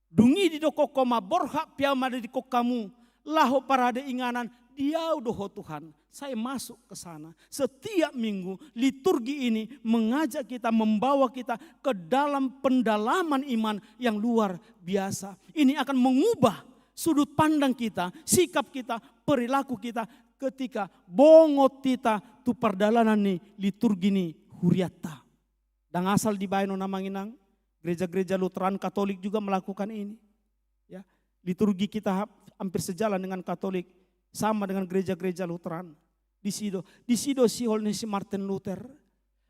Dung i didokkon ho ma borhat pe ahu manadingkon hamu, laho parade inganan, di ahu do ho Tuhan. Saya masuk ke sana. Setiap minggu, liturgi ini mengajak kita, membawa kita ke dalam pendalaman iman yang luar biasa. Ini akan mengubah sudut pandang kita, sikap kita, perilaku kita ketika bongot hita tu pardalanan ni liturgi ni hurianta. Ndang asal dibaen on amang inang, gereja-gereja Lutheran, Katolik juga melakukan ini. Ya, liturgi kita ha-, hampir sejalan dengan Katolik, sama dengan gereja-gereja Lutheran. Disi do, disi do sihol ni si Martin Luther.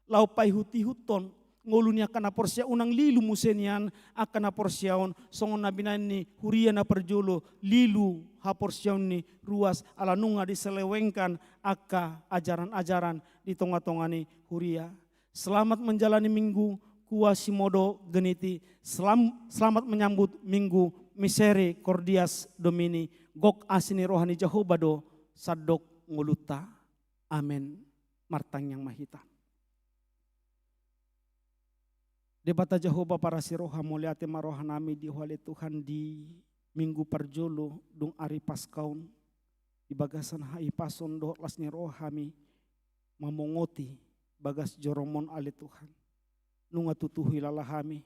Laho paihut-ihuthon ngolu ni angka na porsea, unang lilu muse nian angka na porsea on, songon na binaen ni huria na parjolo, lilu haporseaon ni ruas, ala nunga diselewengkan angka ajaran-ajaran di tonga-tonga ni huria. Selamat menjalani Minggu Quasimodogeniti. Selam-, selamat menyambut Minggu Misericordias Domini. Gok asi ni roha ni Jahowa do sandok ngolunta. Amen. Martangiang ma hita. Debata Jahowa parasi roha, mauliate ma rohanami di Ho ale Tuhan di Minggu parjolo dung ari Paska on, di bagasan hahipason dohot las ni roha hami mamongoti bagas jorom on ale Tuhan. Nunga tutu huhilala hami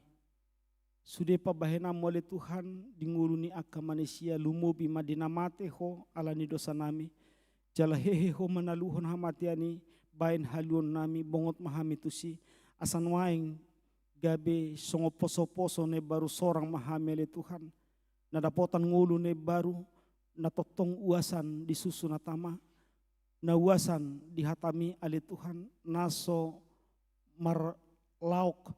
sude pambahenanmu ale Tuhan di ngolu ni angka manisia, lumobi ma di na mate ho ala ni dosanami, jala hehe ho manaluhon hamatean i baen haluaonnami, bongot ma hami tusi, asa nuaeng gabe songon poso-poso na imbaru sorang ma hami ale Tuhan, na dapotan ngolu na imbaru, na tongtong uasan di susu na tama, na uasan di hatami ale Tuhan, na so marlaok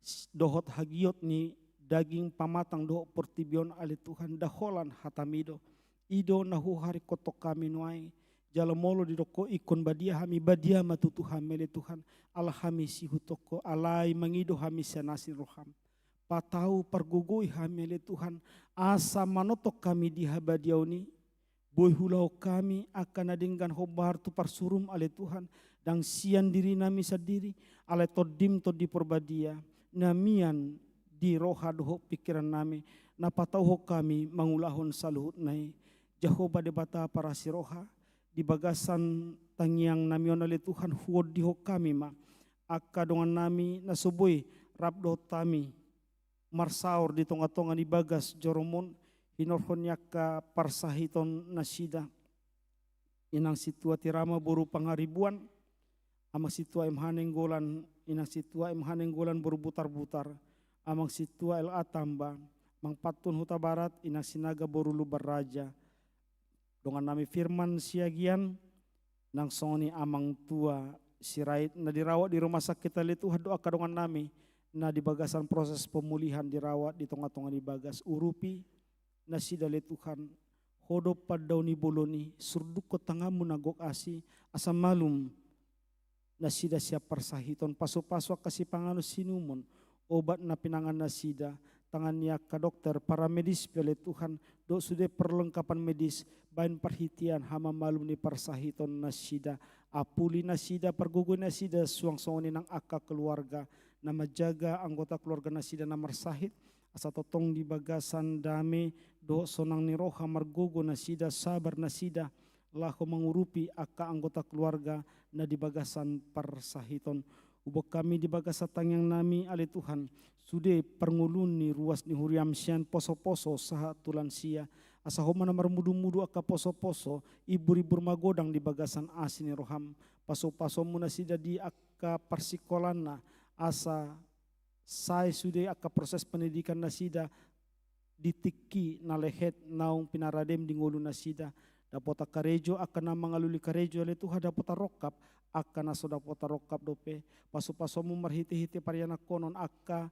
s-, dohot hagiot ni daging pamatang dohot portibi on ale Tuhan, nda holan hatami do. I do na huharingkothon hami nuaeng, jala molo didok ho ingkon badia hami, badia ma tutu hami ale Tuhan, ala hami siihuthon ho, alai mangido hami sian asi ni roham. Patau pargogoi hami ale Tuhan, asa manongtong hami di habadiaon i, boi huulahon hami angka na denggan hombar tu parsuruM ale Tuhan, ndang sian dirinami sandiri, alai TondiM Tondi Porbadia, na mian di roha dohot pingkirannami, na patauhon hami mangulahon saluhutna i. Jahowa Debata parasi roha, di bagasan tangiangnami on ale Tuhan, huondihon hami ma angka dongannami na so boi rap dohot hami marsaor di tonga-tonga ni bagas jorom on, hinorhon ni angka parsahiton nasida. Inang Sintua Tirama boru Pangaribuan, Amang Sintua M H Nainggolan, Inang Sintua M H Nainggolan boru Butarbutar, Amang Sintua L A Tamba, Amang Pantun Hutabarat, Inang Sinaga boru Lumbanraja, dongannami Firman Siagian, nang songon i Amang Tua Sirait, na dirawat di rumah sakit ale Tuhan, dohot angka dongannami na di bagasan proses pemulihan dirawat di tonga-tonga ni bagas, urupi nasida ale Tuhan, Ho do pandaon ni bolon i, surdukkon tanganMu na gok asi, asa malum nasida sian parsahiton, pasu-pasu angka sipanganon siinumon, obat na pinangan nasida, tangan ni angka dokter, paramedis pe ale Tuhan, dohot sude perlengkapan medis, baen parhitean hamamalum ni parsahiton nasida, apuli nasida, pargogoi nasida, suang songon i nang angka keluarga, na manjaga anggota keluarga nasida na marsahit, asa tongtong di bagasan dame, dohot sonang ni roha margogo nasida, sabar nasida, laho mangurupi angka anggota keluarga na di bagasan parsahiton. Uboan hami di bagasan tangiang nami ale Tuhan, sude parngoluon ni ruas ni huriam sian poso-poso sahat tu lansia, asa Ho ma na marmudu-mudu angka poso-poso, imbur-imbur magodang di bagasan asi ni roham, pasu-pasuonmu nasida di angka parsikolanna, asa sae sude angka proses pendidikan nasida di tingki na lehet naung pinaradem di ngolu nasida. Dapotan karejo angka na mangalului karejo ale Tuhan, dapotan rongkap angka na so dapotan rongkap dope. Pasu-pasuonmu marhite-hite parianakhonon angka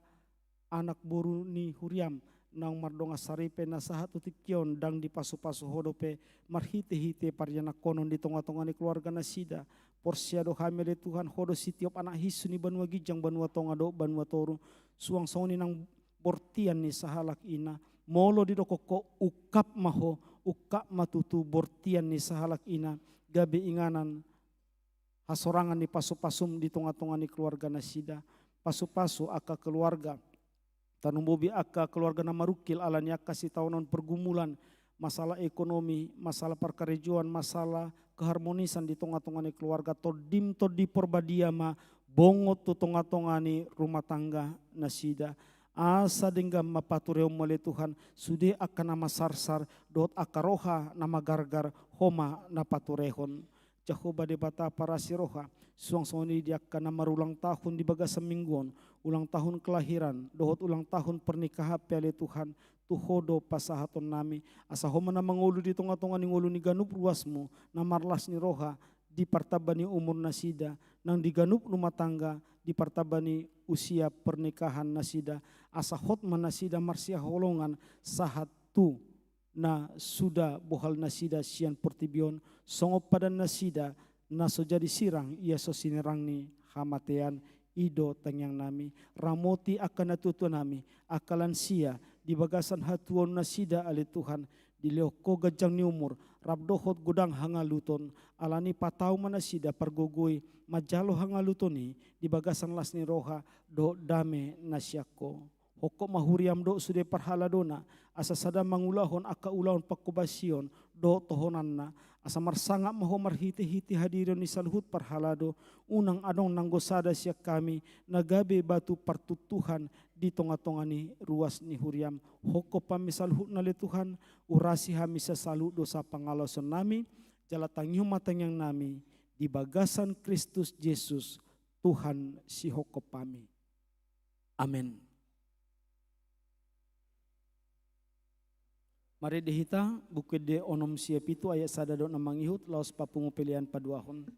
anak boru ni huriam naung mardongan saripe na sahat tu tingki on, ndang dipasu-pasu Ho dope marhite-hite parianakhonon di tonga-tonga ni keluarga nasida. Porsea do hami ale Tuhan, Ho do sitiop anak hinsu ni banua ginjang, banua tonga dohot banua toru, suang songon i nang bortian ni sahalak ina. Molo didokkon Ho ungkap ma Ho, ungkap ma tutu bortian ni sahalak ina, gabe inganan hasorangan ni pasu-pasum di tonga-tonga ni keluarga nasida. Pasu-pasu angka keluarga, tarlumobi angka keluarga na marungkil ala ni angka sitaonon pergumulan, masalah ekonomi, masalah parkarejoan, masalah keharmonisan di tonga-tonga ni keluarga. Tondim Tondi Porbadia ma bongot tu tonga-tonga ni rumah tangga nasida. Asa denggan ma patureonmu ale Tuhan, sude angka na masarsar dohot angka roha na magargar, Ho ma na paturehon. Jahowa Debata parasi roha, suang songon i di angka na marulang tahun di bagasan minggu on, ulang tahun kelahiran dohot ulang tahun pernikahan pe ale Tuhan, tu Ho do pasahaton nami, asa Ho ma na mangolu di tonga-tonga ni ngolu ni ganup ruasmu, na marlas ni roha, di partamba ni umur nasida, nang di ganup rumah tangga, di partamba ni usia pernikahan nasida, asa hot ma nasida marsihaholongan sahat tu na suda bohal nasida sian portibi on, songon padan nasida na so jadi sirang, ia so sinirang ni hamatean. I do tangiang nami. Ramoti angka natua-tua nami, angka lansia, di bagasan hatuaon nasida ale Tuhan, dilehon Ho ganjang ni umur, rap dohot godang hangaluton, alani patau ma nasida pargogoi manjalo hangaluton i, di bagasan las ni roha dohot dame na sian Ho. Hongkop ma huriam dohot sude parhaladona, asa sada mangulahon angka ulaon panghobasion dohot tohonanna, asa marsangap ma Ho marhite-hite hadirion ni saluhut parhalado, unang adong nanggo sada sian hami na gabe batu partuntuhan di tonga-tonga ni ruas ni huriam. Hongkop hami saluhutna ale Tuhan, urasi hami sian saluhut dosa pangalaosion nami, jala tangihon ma tangiang nami di bagasan Kristus Jesus, Tuhan sihongkop hami. Amen. Marende hita, Buku Ende onom sia pitu ayat sada dohot na mangihut, laos papungu pelean paduahon.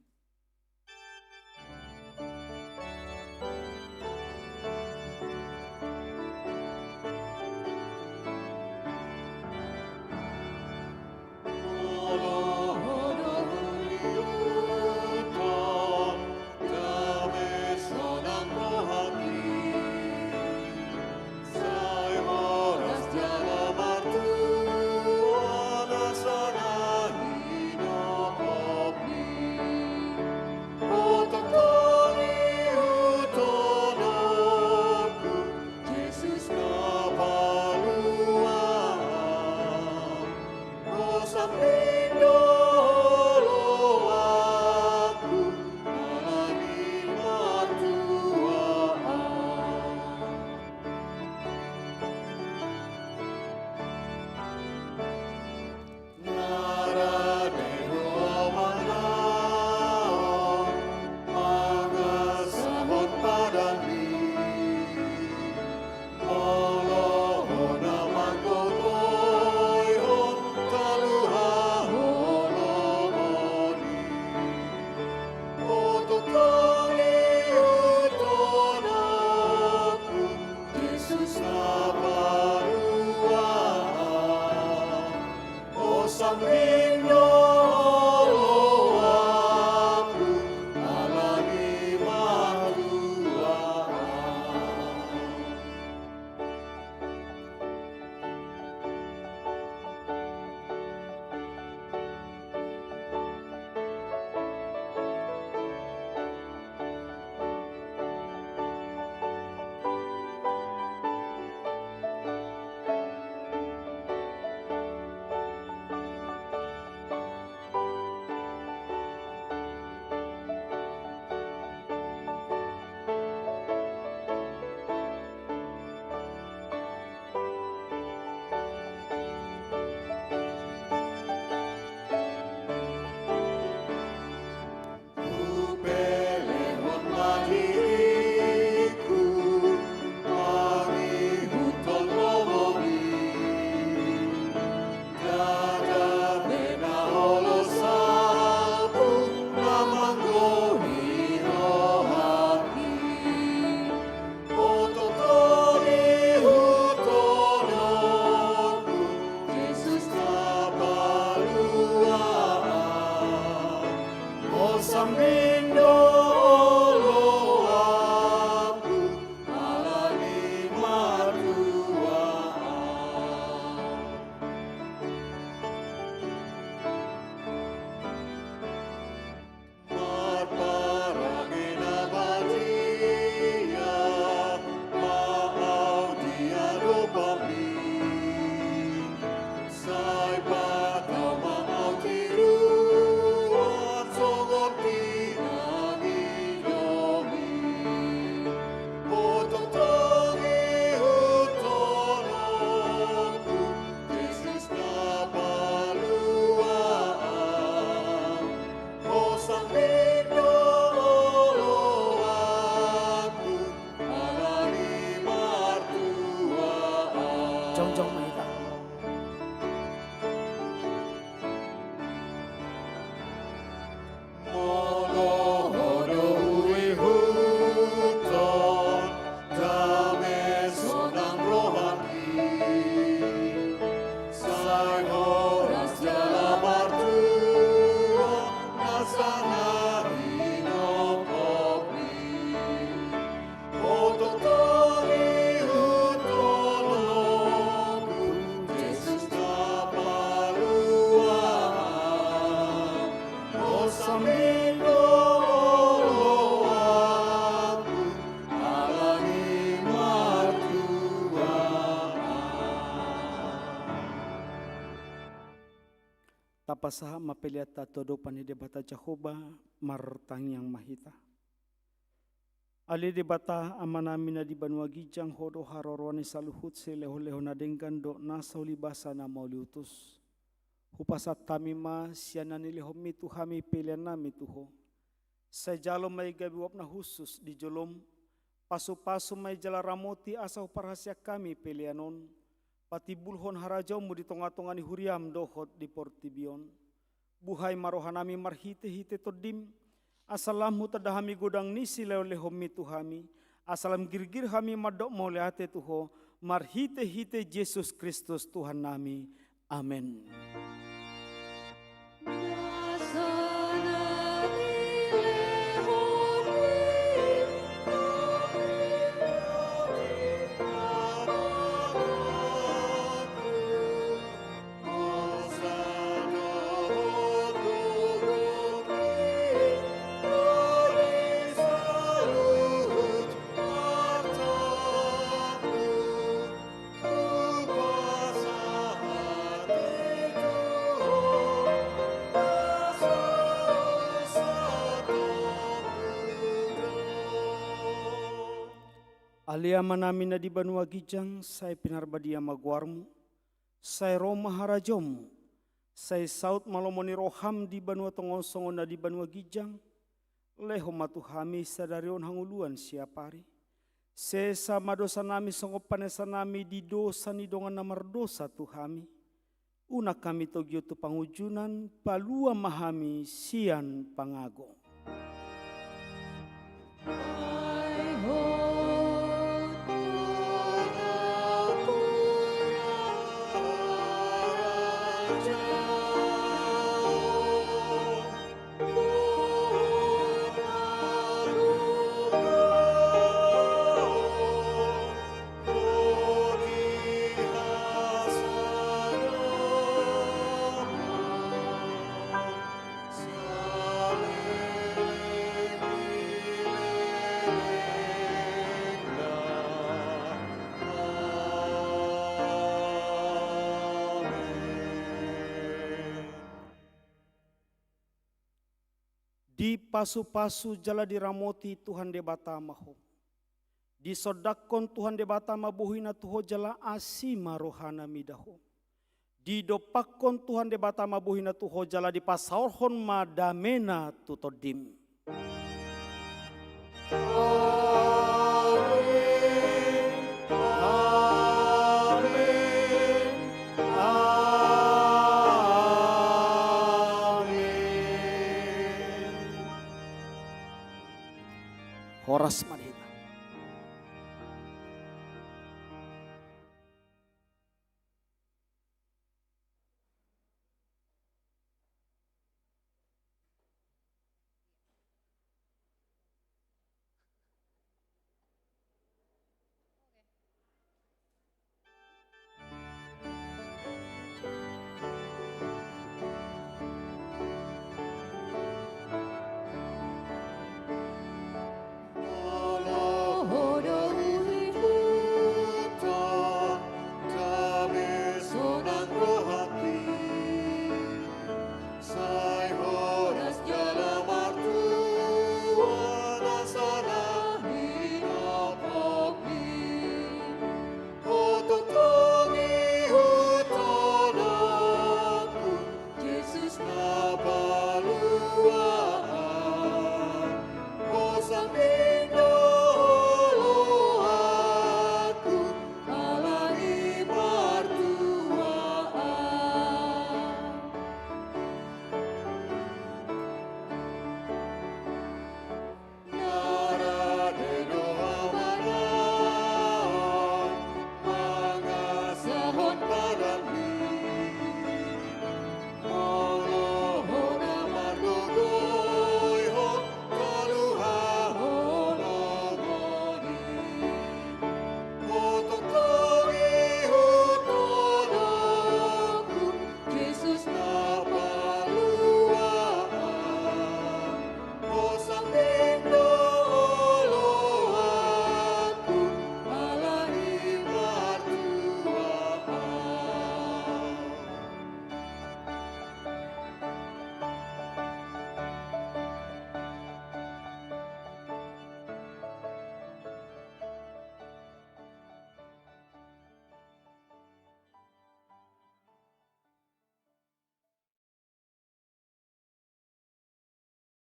Jongjong ma hita. Molo ho do huihuthon dame sonang rohangki, sai horas jala martua nasa na hinophopmi. Oto tong i hutonoku, Jesus na palua, o sambing do oloanku, ala ni martua. Tapasahat ma peleanta tu adopan ni Debata Jahowa, martangiang ma hita. Ale Debata, Amanami na di banua ginjang, Ho do haroroan ni saluhut silehonlehon na denggan dohot nasa ulibasa na mauliutus. Hupasahat hami ma sian na nilehonmi tu hami peleannami tu Ho. Sai jalo ma i gabe uap na hushus di jolom, pasupasu ma i jala ramoti asa huparhaseang hami pelean on, patimbulhon harajaonmu di tongatonga ni huriam dohot di portibi on. Buhai ma rohanami marhitehite Tondim, asa lam hutanda hami godang ni silehonlehonmi tu hami, asa lam girgir hami mandok mauliate tu Ho, marhitehite Jesus Kristus Tuhannami. Amen. Ale Amanami na di banua ginjang, sai pinarbadia ma goarmu, sai ro ma harajaonmu, sai saut ma lomo ni roham di banua tonga on songon na di banua ginjang. Lehon ma tu hami sadari on hangoluan siapari. Sesa ma dosanami songon panesanami di dosa ni dongan na mardosa tu hami. Unang hami togihon tu pangunjunan, palua ma hami sian pangago. Dipasupasu jala diramoti Tuhan Debata ma ho. Disondangkon Tuhan Debata ma bohina tu ho jala asi ma rohana mida ho. Didompakkon Tuhan Debata ma bohina tu ho jala dipasaorhon ma damena tu tondim.